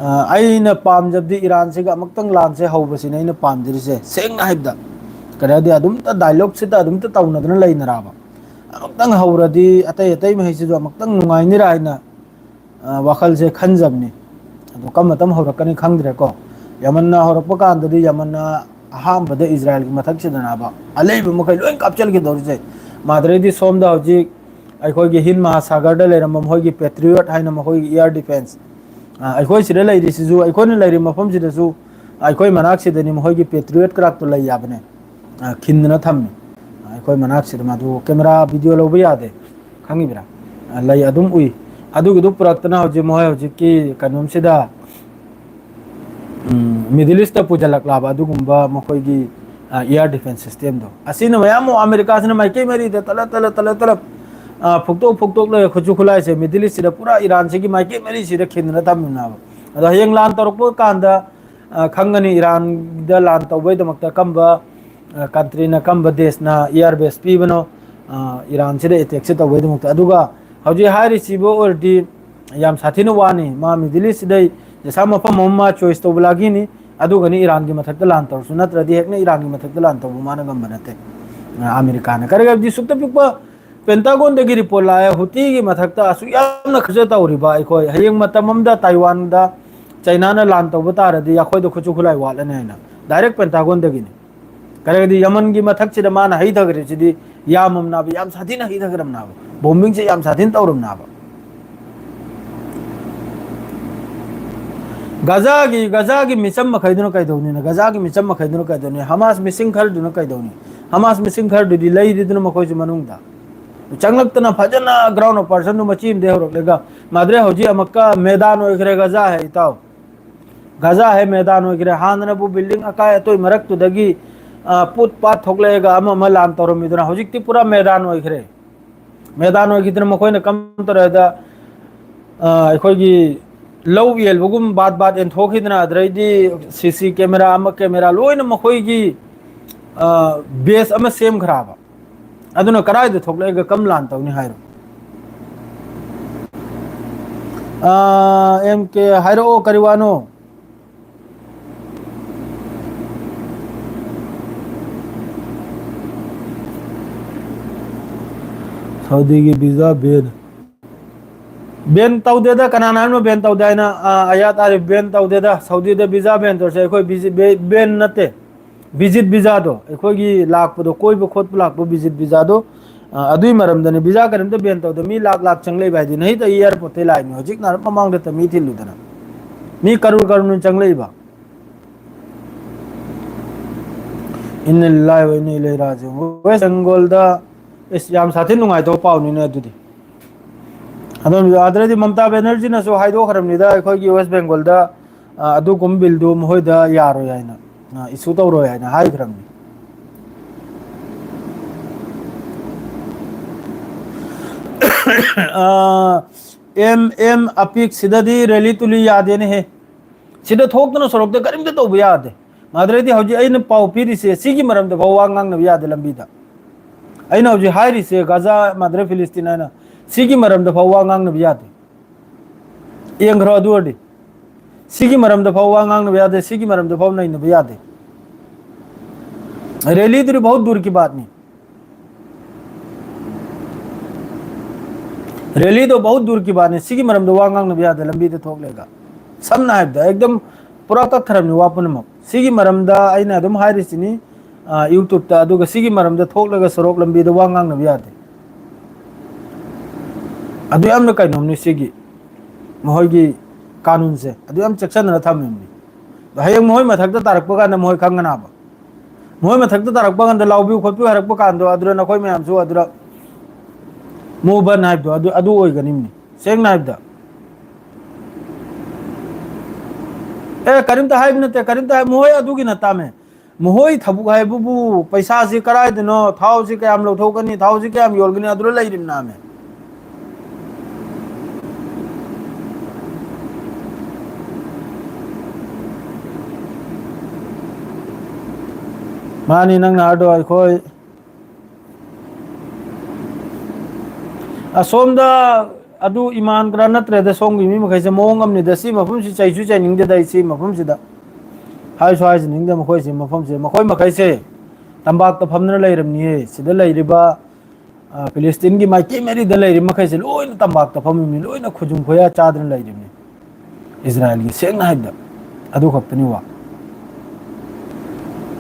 ꯑ, ꯑꯩꯅ ꯄꯥꯝꯖꯕꯗꯤ ꯏꯔꯥꯟꯁꯤꯒ ꯑꯃꯨꯛꯇꯪ ꯂꯥꯟꯁꯦ ꯍꯧꯕꯁꯤꯅꯦ ꯑꯩꯅ ꯄꯥꯝꯖꯔꯤꯁꯦ, ꯁꯦꯡꯅ ꯍꯥꯏꯕꯗ꯫ ꯀꯔꯤ ꯍꯥꯏꯗꯤ, ꯑꯗꯨꯝꯇ dialogueꯁꯤꯗ ꯑꯗꯨꯝꯇ ꯇꯧꯅꯗꯅ ꯂꯩꯅꯔꯕ꯫ ꯑꯃꯨꯛꯇꯪ ꯍꯧꯔꯗꯤ ꯑꯇꯩ ꯑꯇꯩ ꯃꯍꯩꯁꯤꯁꯨ ꯑꯃꯨꯛꯇꯪ ꯅꯨꯡꯉꯥꯏꯅꯤꯔꯥ ꯍꯥꯏꯅ, ꯑ, ꯋꯥꯈꯜꯁꯦ ꯈꯟꯖꯕꯅꯤ꯫ ꯑꯗꯣ ꯀꯔꯝꯕ ꯃꯇꯝ ꯍꯧꯔꯛꯀꯅꯤ ꯈꯪꯗ꯭ꯔꯦꯀꯣ꯫ ꯌꯃꯟꯅ ꯍꯧꯔꯛꯄ ꯀꯥꯟꯗꯗꯤ ꯌꯃꯟꯅ ꯑꯍꯥꯟꯕꯗ ꯏꯖꯔꯥꯌꯦꯜꯒꯤ ꯃꯊꯛꯁꯤꯗꯅꯕ ꯑꯂꯩꯕ ꯃꯈꯩ ꯂꯣꯏ ꯀꯥꯞꯆꯤꯟꯈꯤꯗꯧꯔꯤꯁꯦ꯫ ꯃꯥꯗ꯭ꯔꯩꯗꯤ ꯁꯣꯝꯗ ꯍꯧꯖꯤꯛ ꯑꯩꯈꯣꯏꯒꯤ ꯍꯤꯟ ꯃꯍꯥꯁꯥꯒꯔꯗ ꯂꯩꯔꯝꯕ ꯃꯈꯣꯏꯒꯤ Patriot ꯍꯥꯏꯅ ꯃꯈꯣꯏꯒꯤ air defence, ꯑ, ꯑꯩꯈꯣꯏ ꯁꯤꯗ ꯂꯩꯔꯤꯁꯤꯁꯨ, ꯑꯩꯈꯣꯏꯅ ꯂꯩꯔꯤꯕ ꯃꯐꯝꯁꯤꯗꯁꯨ ꯑꯩꯈꯣꯏ ꯃꯅꯥꯛꯁꯤꯗꯅꯤ ꯃꯈꯣꯏꯒꯤ Patriot ꯀ꯭ꯔꯥꯐꯇꯣ ꯂꯩ ꯌꯥꯕꯅꯦ꯫ ꯑ, ꯈꯤꯟꯗꯅ ꯊꯝꯃꯤ꯫ ꯑ, ꯑꯩꯈꯣꯏ ꯃꯅꯥꯛꯁꯤꯗ ꯃꯗꯨ camera video ꯂꯧꯕ ꯌꯥꯗꯦ꯫ ꯈꯪꯉꯤꯕ꯭ꯔꯥ? ꯑ, ꯂꯩ ꯑꯗꯨꯝ ꯎꯏ꯫ ꯑꯗꯨꯒꯤꯗꯨ ꯄꯨꯔꯛꯇꯅ ꯍꯧꯖꯤꯛ ꯃꯈꯣꯏ ꯍꯧꯖꯤꯛꯀꯤ ꯀꯩꯅꯣꯝꯁꯤꯗ, ꯎꯝ, Middle Eastꯇ ꯄꯨꯁꯤꯜꯂꯛꯂꯕ ꯑꯗꯨꯒꯨꯝꯕ ꯃꯈꯣꯏꯒꯤ, ꯑ, air defence systemꯗꯣ꯫ ꯑꯁꯤꯅ ꯃꯌꯥꯝ ꯑꯃ ꯑꯃꯦꯔꯤꯀꯥꯁꯤꯅ ꯃꯥꯏꯀꯩ ꯃꯔꯤꯗ ꯇꯂꯞ, ꯇꯂꯞ, ꯇꯂꯞ, ꯇꯂꯞ, ꯑ, ꯐꯨꯛꯇꯣꯛ, ꯐꯨꯛꯇꯣꯛ ꯂꯩꯔꯦ ꯈꯨꯠꯁꯨ ꯈꯨꯠꯂꯥꯏꯁꯦ꯫ Middle Eastꯁꯤꯗ ꯄꯨꯔꯥ ꯏꯔꯥꯟꯁꯤꯒꯤ ꯃꯥꯏꯀꯩ ꯃꯔꯤꯁꯤꯗ ꯈꯤꯟꯗꯅ ꯊꯝꯃꯤꯅꯦꯕ꯫ ꯑꯗꯣ ꯍꯌꯦꯡ ꯂꯥꯟ ꯇꯧꯔꯛꯄ ꯀꯥꯟꯗ ꯑ, ꯈꯪꯒꯅꯤ ꯏꯔꯥꯟꯗ ꯂꯥꯟ ꯇꯧꯕꯩꯗꯃꯛꯇ ꯀꯝꯕ, ꯑ, ꯀꯟꯇ꯭ꯔꯤꯅ, ꯀꯝꯕ ꯗꯦꯁꯅ ꯏꯌꯥꯔ ꯕꯦꯁ ꯄꯤꯕꯅꯣ, ꯑ, ꯏꯔꯥꯟꯁꯤꯗ ꯑꯦꯇꯦꯛꯁꯦ ꯇꯧꯕꯩꯗꯃꯛꯇ꯫ ꯑꯗꯨꯒ ꯍꯧꯖꯤꯛ ꯍꯥꯏꯔꯤꯁꯤꯕꯨ ꯑꯣꯏꯔꯗꯤ ꯌꯥꯝ ꯁꯥꯊꯤꯅ ꯋꯥꯅꯤ꯫ ꯃꯥ ꯃꯤꯗꯜ ꯏꯁꯁꯤꯗꯩ ꯄꯩꯁꯥ ꯃꯐꯝ ꯑꯃ ꯃꯥ ꯆꯣꯏꯁ ꯇꯧꯕ ꯂꯥꯒꯤꯅꯤ, ꯑꯗꯨꯒꯅꯤ ꯏꯔꯥꯟꯒꯤ ꯃꯊꯛꯇ ꯂꯥꯟ ꯇꯧꯔꯁꯨ, ꯅꯠꯇ꯭ꯔꯗꯤ ꯍꯦꯛꯅ ꯏꯔꯥꯟꯒꯤ ꯃꯊꯛꯇ ꯂꯥꯟ ꯇꯧꯕ ꯃꯥꯅ ꯉꯝꯕ ꯅꯠꯇꯦ, ꯑ, ꯑꯃꯦꯔꯤꯀꯥꯅ꯫ ꯀꯔꯤꯒꯤꯅꯣ ꯍꯥꯏꯕꯗꯤ ꯁꯨꯛꯇ ꯄꯤꯛꯄ ꯄꯦꯟꯇꯥꯒꯣꯟꯗꯒꯤ ꯔꯤꯄꯣꯔꯠ ꯂꯥꯛꯑꯦ, ꯍꯨꯇꯤꯒꯤ ꯃꯊꯛꯇ ꯑꯁꯨꯛ ꯌꯥꯝꯅ ꯈꯔꯖ ꯇꯧꯔꯤꯕ ꯑꯩꯈꯣꯏ, ꯍꯌꯦꯡ ꯃꯇꯝ ꯑꯃꯗ ꯇꯥꯏꯋꯥꯟꯗ ꯆꯩꯅꯥꯅ ꯂꯥꯟ ꯇꯧꯕ ꯇꯥꯔꯗꯤ ꯑꯩꯈꯣꯏꯗ ꯈꯨꯠꯁꯨ ꯈꯨꯠꯂꯥꯏ ꯋꯥꯠꯂꯅꯤ ꯍꯥꯏꯅ꯫ ꯗꯥꯏꯔꯦꯛ ꯄꯦꯟꯇꯥꯒꯣꯟꯗꯒꯤꯅꯤ꯫ ꯀꯔꯤꯒꯤꯗꯤ ꯌꯃꯟꯒꯤ ꯃꯊꯛꯁꯤꯗ ꯃꯥꯅ ꯍꯩꯊꯈ꯭ꯔꯤꯁꯤꯗꯤ ꯌꯥꯝꯃꯝꯅꯕ, ꯌꯥꯝ ꯁꯥꯊꯤꯅ ꯍꯩꯊꯈ꯭ꯔꯕꯅꯕ, ꯕꯣꯝꯕꯤꯡꯁꯦ ꯌꯥꯝ ꯁꯥꯊꯤꯅ ꯇꯧꯔꯕꯅꯕ꯫ ꯒꯖꯥꯒꯤ, ꯒꯖꯥꯒꯤ ꯃꯤꯆꯝ ꯃꯈꯩꯗꯨꯅ ꯀꯩꯗꯧꯅꯤꯅ? ꯒꯖꯥꯒꯤ ꯃꯤꯆꯝ ꯃꯈꯩꯗꯨꯅ ꯀꯩꯗꯧꯅꯤ? ꯍꯃꯥꯁ ꯃꯤꯁꯤꯡ ꯈꯔꯗꯨꯅ ꯀꯩꯗꯧꯅꯤ? ꯍꯃꯥꯁ ꯃꯤꯁꯤꯡ ꯈꯔꯗꯨꯗꯤ ꯂꯩꯔꯤꯗꯨꯅ ꯃꯈꯣꯏꯁꯨ ꯃꯅꯨꯡꯗ ꯆꯪꯂꯛꯇꯅ ꯐꯖꯅ ꯒ꯭ꯔꯥꯎꯟ ꯑꯣꯄꯔꯦꯁꯟꯗꯨ ꯃꯆꯤ ꯑꯃꯗꯒꯤ ꯍꯧꯔꯛꯂꯒ ꯃꯥꯗ꯭ꯔꯦ ꯍꯧꯖꯤꯛ ꯑꯃꯨꯛꯀ ꯃꯦꯗꯥꯟ ꯑꯣꯏꯈ꯭ꯔꯦ ꯒꯖꯥ ꯍꯦ ꯏꯇꯥꯎ꯫ ꯒꯖꯥ ꯍꯦ ꯃꯦꯗꯥꯟ ꯑꯣꯏꯈ꯭ꯔꯦ꯫ ꯍꯥꯟꯅꯅꯕꯨ ꯕꯤꯜꯗꯤꯡ ꯑꯀꯥꯏ ꯑꯇꯣꯏ ꯃꯔꯛꯇꯨꯗꯒꯤ, ꯑ, ꯄꯨꯠ ꯄꯥꯠ ꯊꯣꯛꯂꯛꯑꯒ ꯑꯃ ꯑꯃ ꯂꯥꯟ ꯇꯧꯔꯝꯃꯤꯗꯨꯅ ꯍꯧꯖꯤꯛꯇꯤ ꯄꯨꯔꯥ ꯃꯦꯗꯥꯟ ꯑꯣꯏꯈ꯭ꯔꯦ꯫ ꯃꯦꯗꯥꯟ ꯑꯣꯏꯈꯤꯗꯅ ꯃꯈꯣꯏꯅ ꯀꯝ ꯇꯧꯔꯦꯗ, ꯑ, ꯑꯩꯈꯣꯏꯒꯤ ꯂꯧ ꯌꯦꯜꯕꯒꯨꯝ ꯕꯥꯠ ꯕꯥꯠ ꯌꯦꯟꯊꯣꯛꯈꯤꯗꯅ ꯑꯗꯩꯗꯤ ꯁꯤ ꯁꯤ ꯀꯦꯃꯦꯔꯥ ꯑꯃ ꯀꯦꯃꯦꯔꯥ ꯂꯣꯏꯅ ꯃꯈꯣꯏꯒꯤ, ꯑ, ꯕꯦꯁ ꯑꯃ ꯁꯦꯝꯈ꯭ꯔꯕ꯫ ꯑꯗꯨꯅ ꯀꯗꯥꯏꯗ ꯊꯣꯛꯂꯛꯑꯒ ꯀꯝ ꯂꯥꯟ ꯇꯧꯅꯤ ꯍꯥꯏꯔꯣ? ꯑ, ꯑꯦꯝ ꯀꯦ ꯍꯥꯏꯔꯛꯑꯣ, ꯀꯔꯤ ꯋꯥꯅꯣ? ꯁꯥꯎꯗꯤꯒꯤ ꯚꯤꯖꯥ ꯕꯦꯟ꯫ ꯕꯦꯟ ꯇꯧꯗꯦꯗ, ꯀꯅꯥꯅ ꯍꯥꯏꯕꯅꯣ ꯕꯦꯟ ꯇꯧꯗꯦ ꯍꯥꯏꯅ? ꯑ, ꯑꯌꯥꯠ ꯑꯥꯔꯤꯐ ꯕꯦꯟ ꯇꯧꯗꯦꯗ, ꯁꯥꯎꯗꯤꯗ ꯚꯤꯖꯥ ꯕꯦꯟ ꯇꯧꯔꯁꯦ꯫ ꯑꯩꯈꯣꯏ ꯚꯤꯖꯤ-, ꯕꯦ-, ꯕꯦꯟ ꯅꯠꯇꯦ, ꯚꯤꯖꯤꯠ ꯚꯤꯖꯥꯗꯣ, ꯑꯩꯈꯣꯏꯒꯤ ꯂꯥꯛꯄꯗꯣ, ꯀꯣꯏꯕ ꯈꯣꯠꯄ ꯂꯥꯛꯄ ꯚꯤꯖꯤꯠ ꯚꯤꯖꯥꯗꯣ, ꯑ, ꯑꯗꯨꯏ ꯃꯔꯝꯗꯅꯦ꯫ ꯚꯤꯖꯥ ꯀꯔꯤꯝꯇ ꯕꯦꯟ ꯇꯧꯗꯦ꯫ ꯃꯤ ꯂꯥꯛ ꯂꯥꯛ ꯆꯪꯂꯛꯏꯕ ꯍꯥꯏꯗꯤ ꯅꯍꯤꯠ ꯑꯩ ꯑꯦꯌꯥꯔꯄꯣꯔꯠꯇꯩ ꯂꯥꯛꯏꯅꯦ꯫ ꯍꯧꯖꯤꯛ ꯅꯍꯥꯟ ꯃꯃꯥꯡꯗ ꯃꯤ ꯊꯤꯜꯂꯨꯗꯅ ꯃꯤ ꯀꯔꯨꯔ ꯀꯔꯨꯔꯅ ꯆꯪꯂꯛꯏꯕ꯫ ꯏꯟꯅ ꯂꯤꯜꯂꯥꯍꯤ ꯋꯥ ꯏꯟꯅ ꯏꯂꯩꯍꯤ ꯔꯥꯖꯤꯎꯟ꯫ ꯋꯦꯁ ꯕꯦꯡꯒꯣꯜꯗ, ꯏꯁ, ꯌꯥꯝ ꯁꯥꯊꯤ ꯅꯨꯡꯉꯥꯏꯇꯕ ꯄꯥꯎꯅꯤꯅꯦ ꯑꯗꯨꯗꯤ꯫ ꯑꯗꯨꯝ ꯑꯗꯨꯗꯩꯗꯤ ꯃꯃꯇꯥ ꯕꯦꯅꯔꯖꯤꯅꯁꯨ ꯍꯥꯏꯗꯣꯛꯈ꯭ꯔꯕꯅꯤꯗ, ꯑꯩꯈꯣꯏꯒꯤ ꯋꯦꯁ ꯕꯦꯡꯒꯣꯜꯗ, ꯑ, ꯑꯗꯨꯒꯨꯝꯕ ꯕꯤꯜꯗꯨ ꯃꯈꯣꯏꯗ ꯌꯥꯔꯣꯏ ꯍꯥꯏꯅ, ꯑ, ꯏꯁꯨ ꯇꯧꯔꯣꯏ ꯍꯥꯏꯅ ꯍꯥꯏꯈ꯭ꯔꯕꯅꯤ꯫ ꯑ, ꯑꯦꯝ ꯑꯦꯝ ꯑꯄꯤꯛꯁꯤꯗꯗꯤ ꯔꯦꯂꯤ ꯇꯨꯂꯤ ꯌꯥꯗꯦꯅꯦꯍꯦ꯫ ꯁꯤꯗ ꯊꯣꯛꯇꯅ ꯁꯣꯔꯣꯛꯇ ꯀꯔꯤꯝꯇ ꯇꯧꯕ ꯌꯥꯗꯦ꯫ ꯃꯥꯗ꯭ꯔꯦꯗꯤ ꯍꯧꯖꯤꯛ ꯑꯩꯅ ꯄꯥꯎ ꯄꯤꯔꯤꯁꯦ ꯁꯤꯒꯤ ꯃꯔꯝꯗ ꯐꯥꯎ ꯋꯥ ꯉꯥꯡꯅꯕ ꯌꯥꯗꯦ ꯂꯝꯕꯤꯗ꯫ ꯑꯩꯅ ꯍꯧꯖꯤꯛ ꯍꯥꯏꯔꯤꯁꯦ ꯒꯥꯖꯥ, ꯃꯥꯗ꯭ꯔꯦ ꯐꯤꯂꯤꯁꯇꯤꯟ ꯍꯥꯏꯅ, ꯁꯤꯒꯤ ꯃꯔꯝꯗ ꯐꯥꯎ ꯋꯥ ꯉꯥꯡꯅꯕ ꯌꯥꯗꯦ꯫ ꯌꯦꯡꯈ꯭ꯔꯣ ꯑꯗꯨ ꯑꯣꯏꯔꯗꯤ꯫ ꯁꯤꯒꯤ ꯃꯔꯝꯗ ꯐꯥꯎ ꯋꯥ ꯉꯥꯡꯅꯕ ꯌꯥꯗꯦ, ꯁꯤꯒꯤ ꯃꯔꯝꯗ ꯐꯥꯎ ꯅꯩꯅꯕ ꯌꯥꯗꯦ꯫ ꯔꯦꯂꯤꯗꯨꯗꯤ ꯕꯍꯨꯠ ꯗꯨꯔ ꯀꯤ ꯕꯥꯠꯅꯤ꯫ ꯔꯦꯂꯤꯗꯣ ꯕꯍꯨꯠ ꯗꯨꯔ ꯀꯤ ꯕꯥꯠꯅꯤ꯫ ꯁꯤꯒꯤ ꯃꯔꯝꯗ ꯋꯥ ꯉꯥꯡꯅꯕ ꯌꯥꯗꯦ ꯂꯝꯕꯤꯗ ꯊꯣꯛꯂꯒ꯫ ꯁꯝꯅ ꯍꯥꯏꯕꯗ ꯑꯦꯛꯗꯝ ꯄꯨꯔꯥ ꯀꯛꯊꯔꯝꯅꯤ ꯋꯥ ꯄꯨꯝꯅꯃꯛ꯫ ꯁꯤꯒꯤ ꯃꯔꯝꯗ ꯑꯩꯅ ꯑꯗꯨꯝ ꯍꯥꯏꯔꯤꯁꯤꯅꯤ, ꯑ, YouTube-ꯇ, ꯑꯗꯨꯒ ꯁꯤꯒꯤ ꯃꯔꯝꯗ ꯊꯣꯛꯂꯒ ꯁꯣꯔꯣꯛ ꯂꯝꯕꯤꯗ ꯋꯥ ꯉꯥꯡꯅꯕ ꯌꯥꯗꯦ꯫ ꯑꯗꯨ ꯌꯥꯝꯅ ꯀꯩꯅꯣꯝꯅꯤ ꯁꯤꯒꯤ ꯃꯈꯣꯏꯒꯤ ꯀꯥꯅꯨꯟꯁꯦ꯫ ꯑꯗꯨ ꯌꯥꯝ ꯆꯦꯛꯁꯤꯟꯅ ꯊꯝꯃꯤꯕꯅꯤ꯫ ꯑꯗꯣ ꯍꯌꯦꯡ ꯃꯈꯣꯏ ꯃꯊꯛꯇ ꯇꯥꯔꯛꯄ ꯀꯥꯟꯗ ꯃꯈꯣꯏ ꯈꯪꯒꯅꯥꯕ꯫ ꯃꯈꯣꯏ ꯃꯊꯛꯇ ꯇꯥꯔꯛꯄ ꯀꯥꯟꯗ ꯂꯥꯎꯕꯤꯌꯨ ꯈꯣꯠꯄꯤꯌꯨ ꯍꯥꯏꯔꯛꯄ ꯀꯥꯟꯗꯣ ꯑꯗꯨꯗ ꯅꯈꯣꯏ ꯃꯌꯥꯝꯁꯨ ꯑꯗꯨꯗ ꯃꯨꯕꯟ ꯍꯥꯏꯕꯗꯣ ꯑꯗꯨ, ꯑꯗꯨ ꯑꯣꯏꯒꯅꯤꯕꯅꯤ꯫ ꯁꯦꯡꯅ ꯍꯥꯏꯕꯗ꯫ ꯑꯦ, ꯀꯔꯤꯝꯇ ꯍꯥꯏꯕ ꯅꯠꯇꯦ, ꯀꯔꯤꯝꯇ ꯍꯥꯏ-, ꯃꯈꯣꯏ ꯑꯗꯨꯒꯤ ꯅꯠꯇꯥꯃꯦ꯫ ꯃꯈꯣꯏ ꯊꯕꯛ ꯍꯥꯏꯕꯕꯨ ꯄꯩꯁꯥꯁꯤ ꯀꯗꯥꯏꯗꯅꯣ, ꯊꯥꯎꯁꯤ ꯀꯌꯥꯝ ꯂꯧꯊꯣꯛꯀꯅꯤ, ꯊꯥꯎꯁꯤ ꯀꯌꯥꯝ ꯌꯣꯜꯒꯅꯤ, ꯑꯗꯨꯗ ꯂꯩꯔꯤꯕꯅꯥꯃꯦ꯫ ꯃꯥꯅꯤ ꯅꯪꯅ ꯍꯥꯏꯗꯣ ꯑꯩꯈꯣꯏ ꯑꯁꯣꯝꯗ ꯑꯗꯨ ꯏꯃꯥꯟ ꯈꯔ ꯅꯠꯇ꯭ꯔꯦꯗ, ꯁꯣꯝꯒꯤ ꯃꯤ ꯃꯈꯩꯁꯦ ꯃꯑꯣꯡ ꯑꯃꯅꯤꯗ꯫ ꯁꯤ ꯃꯐꯝꯁꯤ ꯆꯩꯁꯨ ꯆꯩꯅꯤꯡꯗꯦꯗ ꯑꯩ ꯁꯤ ꯃꯐꯝꯁꯤꯗ꯫ ꯍꯥꯏꯁꯨ ꯍꯥꯏꯖꯅꯤꯡꯗꯦ ꯃꯈꯣꯏꯁꯤ ꯃꯐꯝꯁꯦ꯫ ꯃꯈꯣꯏ ꯃꯈꯩꯁꯦ ꯇꯝꯄꯥꯛꯇ ꯐꯝꯗꯨꯅ ꯂꯩꯔꯕꯅꯤꯌꯦ꯫ ꯁꯤꯗ ꯂꯩꯔꯤꯕ, ꯑ, ꯐꯤꯂꯤꯁꯇꯤꯟꯒꯤ ꯃꯥꯏꯀꯩ ꯃꯔꯤꯗ ꯂꯩꯔꯤꯕ ꯃꯈꯩꯁꯦ ꯂꯣꯏꯅ ꯇꯝꯄꯥꯛꯇ ꯐꯝꯃꯤꯕꯅꯤ, ꯂꯣꯏꯅ ꯈꯨꯖꯨꯝ ꯈꯨꯌꯥ ꯆꯥꯗꯨꯅ ꯂꯩꯔꯤꯕꯅꯤ꯫ ꯏꯁꯔꯥꯌꯦꯜꯒꯤ ꯁꯦꯡꯅ ꯍꯥꯏꯕꯗ ꯑꯗꯨ ꯈꯛꯇꯅꯤ ꯋꯥ꯫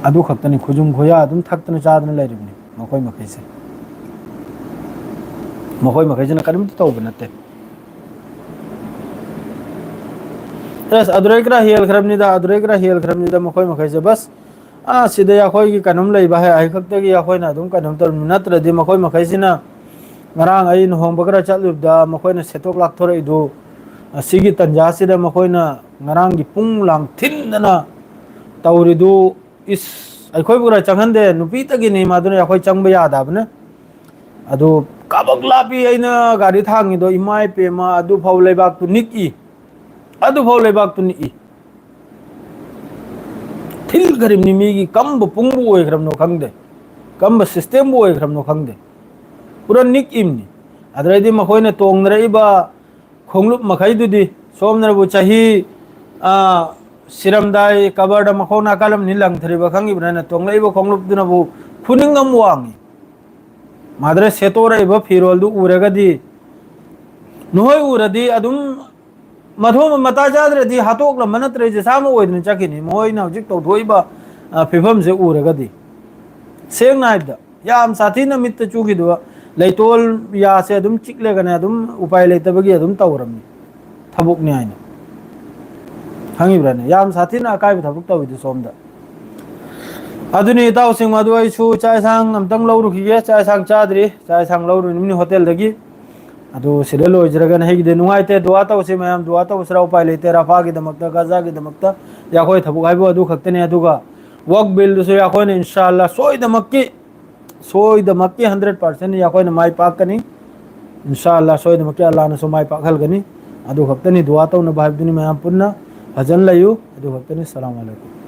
ꯑꯗꯨ ꯈꯛꯇꯅꯤ, ꯈꯨꯖꯨꯝ ꯈꯨꯌꯥ ꯑꯗꯨꯝ ꯊꯛꯇꯅ ꯆꯥꯗꯨꯅ ꯂꯩꯔꯤꯕꯅꯤ ꯃꯈꯣꯏ ꯃꯈꯩꯁꯦ꯫ ꯃꯈꯣꯏ ꯃꯈꯩꯁꯤꯅ ꯀꯔꯤꯝꯇ ꯇꯧꯕ ꯅꯠꯇꯦ꯫ ꯑꯁ, ꯑꯗꯨꯗꯩ ꯈꯔ ꯍꯦꯜꯈ꯭ꯔꯕꯅꯤꯗ, ꯑꯗꯨꯗꯩ ꯈꯔ ꯍꯦꯜꯈ꯭ꯔꯕꯅꯤꯗ ꯃꯈꯣꯏ ꯃꯈꯩꯁꯦ꯫ ꯕꯁ, ꯑꯥ, ꯁꯤꯗ ꯑꯩꯈꯣꯏꯒꯤ ꯀꯩꯅꯣꯝ ꯂꯩꯕ ꯍꯥꯏ, ꯍꯥꯏ ꯈꯛꯇꯒꯤ ꯑꯩꯈꯣꯏꯅ ꯑꯗꯨꯝ ꯀꯩꯅꯣꯝ ꯇꯧꯔꯝꯃꯤ꯫ ꯅꯠꯇ꯭ꯔꯗꯤ ꯃꯈꯣꯏ ꯃꯈꯩꯁꯤꯅ ꯉꯔꯥꯡ ꯑꯩ ꯂꯨꯍꯣꯡꯕ ꯈꯔ ꯆꯠꯂꯨꯕꯗ ꯃꯈꯣꯏꯅ ꯁꯦꯠꯇꯣꯛ ꯂꯥꯛꯊꯣꯔꯛꯏꯗꯨ, ꯑꯁꯤꯒꯤ ꯇꯟꯖꯥꯁꯤꯗ ꯃꯈꯣꯏꯅ ꯉꯔꯥꯡꯒꯤ ꯄꯨꯡ ꯂꯥꯡ ꯊꯤꯟꯗꯅ ꯇꯧꯔꯤꯗꯨ, ꯏꯁ, ꯑꯩꯈꯣꯏꯕꯨ ꯈꯔ ꯆꯪꯍꯟꯗꯦ, ꯅꯨꯄꯤꯇꯒꯤꯅꯤ ꯃꯗꯨꯅ ꯑꯩꯈꯣꯏ ꯆꯪꯕ ꯌꯥꯗꯕꯅꯦ꯫ ꯑꯗꯨ ꯀꯥꯕꯛ ꯂꯥꯞꯄꯤ ꯑꯩꯅ ꯒꯥꯔꯤ ꯊꯥꯡꯉꯤꯗꯣ, ꯏꯃꯥ ꯏꯄꯦꯝꯃ, ꯑꯗꯨꯐꯥꯎ ꯂꯩꯕꯥꯛꯇꯨ ꯅꯤꯛꯏ, ꯑꯗꯨꯐꯥꯎ ꯂꯩꯕꯥꯛꯇꯨ ꯅꯤꯛꯏ꯫ ꯊꯤꯜꯈ꯭ꯔꯤꯕꯅꯤ꯫ ꯃꯤꯒꯤ ꯀꯝꯕ ꯄꯨꯡꯕꯨ ꯑꯣꯏꯈ꯭ꯔꯕꯅꯣ ꯈꯪꯗꯦ, ꯀꯝꯕ systemꯕꯨ ꯑꯣꯏꯈ꯭ꯔꯕꯅꯣ ꯈꯪꯗꯦ, ꯄꯨꯔꯥ ꯅꯤꯛꯏꯝꯅꯤ꯫ ꯑꯗꯨꯗꯩꯗꯤ ꯃꯈꯣꯏꯅ ꯇꯣꯡꯅꯔꯛꯏꯕ ꯈꯣꯡꯂꯨꯞ ꯃꯈꯩꯗꯨꯗꯤ, ꯁꯣꯝꯗꯅꯕꯨ ꯆꯍꯤ, ꯑ, ꯁꯤꯔꯝꯗꯥꯏ ꯀꯕꯔꯗ ꯃꯈꯣꯡ ꯅꯥꯀꯜ ꯑꯃꯅꯤ ꯂꯪꯊꯔꯤꯕ ꯈꯪꯉꯤꯕ꯭ꯔꯥꯅ? ꯇꯣꯡꯂꯛꯏꯕ ꯈꯣꯡꯂꯨꯞꯇꯨꯅꯕꯨ ꯈꯨꯅꯤꯡ ꯑꯃ ꯋꯥꯡꯉꯤ꯫ ꯃꯥꯗ꯭ꯔꯦ ꯁꯦꯠꯇꯣꯔꯛꯏꯕ ꯐꯤꯔꯣꯜꯗꯨ ꯎꯔꯒꯗꯤ, ꯅꯈꯣꯏ ꯎꯔꯗꯤ ꯑꯗꯨꯝ ꯃꯊꯣꯡ ꯃꯇꯥ ꯆꯥꯗ꯭ꯔꯗꯤ ꯍꯥꯠꯇꯣꯛꯂꯝꯕ ꯅꯠꯇ꯭ꯔꯦ, ꯖꯦꯁꯥ ꯑꯃ ꯑꯣꯏꯗꯅ ꯆꯠꯈꯤꯅꯤ꯫ ꯃꯈꯣꯏꯅ ꯍꯧꯖꯤꯛ ꯇꯧꯊꯣꯛꯏꯕ, ꯑ, ꯐꯤꯕꯝꯁꯦ ꯎꯔꯒꯗꯤ, ꯁꯦꯡꯅ ꯍꯥꯏꯕꯗ, ꯌꯥꯝ ꯁꯥꯊꯤꯅ ꯃꯤꯠꯇ ꯆꯨꯈꯤꯗꯕ, ꯂꯩꯇꯣꯜ ꯌꯥꯁꯦ ꯑꯗꯨꯝ ꯆꯤꯛꯂꯒꯅꯦ, ꯑꯗꯨꯝ ꯎꯄꯥꯏ ꯂꯩꯇꯕꯒꯤ ꯑꯗꯨꯝ ꯇꯧꯔꯝꯃꯤ ꯊꯕꯛꯅꯤ ꯍꯥꯏꯅ꯫ ꯈꯪꯉꯤꯕ꯭ꯔꯥꯅꯦ? ꯌꯥꯝ ꯁꯥꯊꯤꯅ ꯑꯀꯥꯏꯕ ꯊꯕꯛ ꯇꯧꯋꯤꯗ ꯁꯣꯝꯗ꯫ ꯑꯗꯨꯅꯤ ꯏꯇꯥꯎꯁꯤꯡ, ꯑꯗꯨ ꯑꯩꯁꯨ ꯆꯥꯛ ꯏꯟꯁꯥꯡ ꯑꯝꯇꯪ ꯂꯧꯔꯨꯈꯤꯒꯦ꯫ ꯆꯥꯛ ꯏꯟꯁꯥꯡ ꯆꯥꯗ꯭ꯔꯤ, ꯆꯥꯛ ꯏꯟꯁꯥꯡ ꯂꯧꯔꯨꯔꯤꯕꯅꯤ ꯍꯣꯇꯦꯜꯗꯒꯤ꯫ ꯑꯗꯨ ꯁꯤꯗ ꯂꯣꯏꯖꯔꯒꯅ ꯑꯩꯒꯤꯗꯤ ꯅꯨꯡꯉꯥꯏꯇꯦ꯫ ꯗꯨꯋꯥ ꯇꯧꯁꯤ ꯃꯌꯥꯝ, ꯗꯨꯋꯥ ꯇꯧꯁꯤꯔꯥ? ꯎꯄꯥꯏ ꯂꯩꯇꯦ꯫ ꯔꯥꯐꯥꯒꯤꯗꯃꯛꯇ, ꯒꯥꯖꯥꯒꯤꯗꯃꯛꯇ, ꯌꯥꯈꯣꯏ ꯊꯕꯛ ꯍꯥꯏꯕꯨ ꯑꯗꯨ ꯈꯛꯇꯅꯤ꯫ ꯑꯗꯨꯒ ꯋꯛ ꯕꯤꯜꯗꯨꯁꯨ ꯌꯥꯈꯣꯏꯅ ꯏꯟꯁꯥ ꯑꯜꯂꯥ ꯁꯣꯏꯗꯃꯛꯀꯤ, ꯁꯣꯏꯗꯃꯛꯀꯤ hundred percent ꯌꯥꯈꯣꯏꯅ ꯃꯥꯏ ꯄꯥꯛꯀꯅꯤ꯫ ꯏꯟꯁꯥ ꯑꯜꯂꯥ ꯁꯣꯏꯗꯃꯛꯀꯤ ꯑꯜꯂꯥꯅꯁꯨ ꯃꯥꯏ ꯄꯥꯛꯍꯜꯒꯅꯤ꯫ ꯑꯗꯨ ꯈꯛꯇꯅꯤ ꯗꯨꯋꯥ ꯇꯧꯅꯕ ꯍꯥꯏꯕꯗꯨꯅꯤ꯫ ꯃꯌꯥꯝ ꯄꯨꯟꯅ ꯐꯖꯅ ꯂꯩꯌꯨ꯫ ꯑꯗꯨ ꯈꯛꯇꯅꯤ꯫ ꯁꯂꯥꯝ ꯑꯂꯩꯀꯨꯝ꯫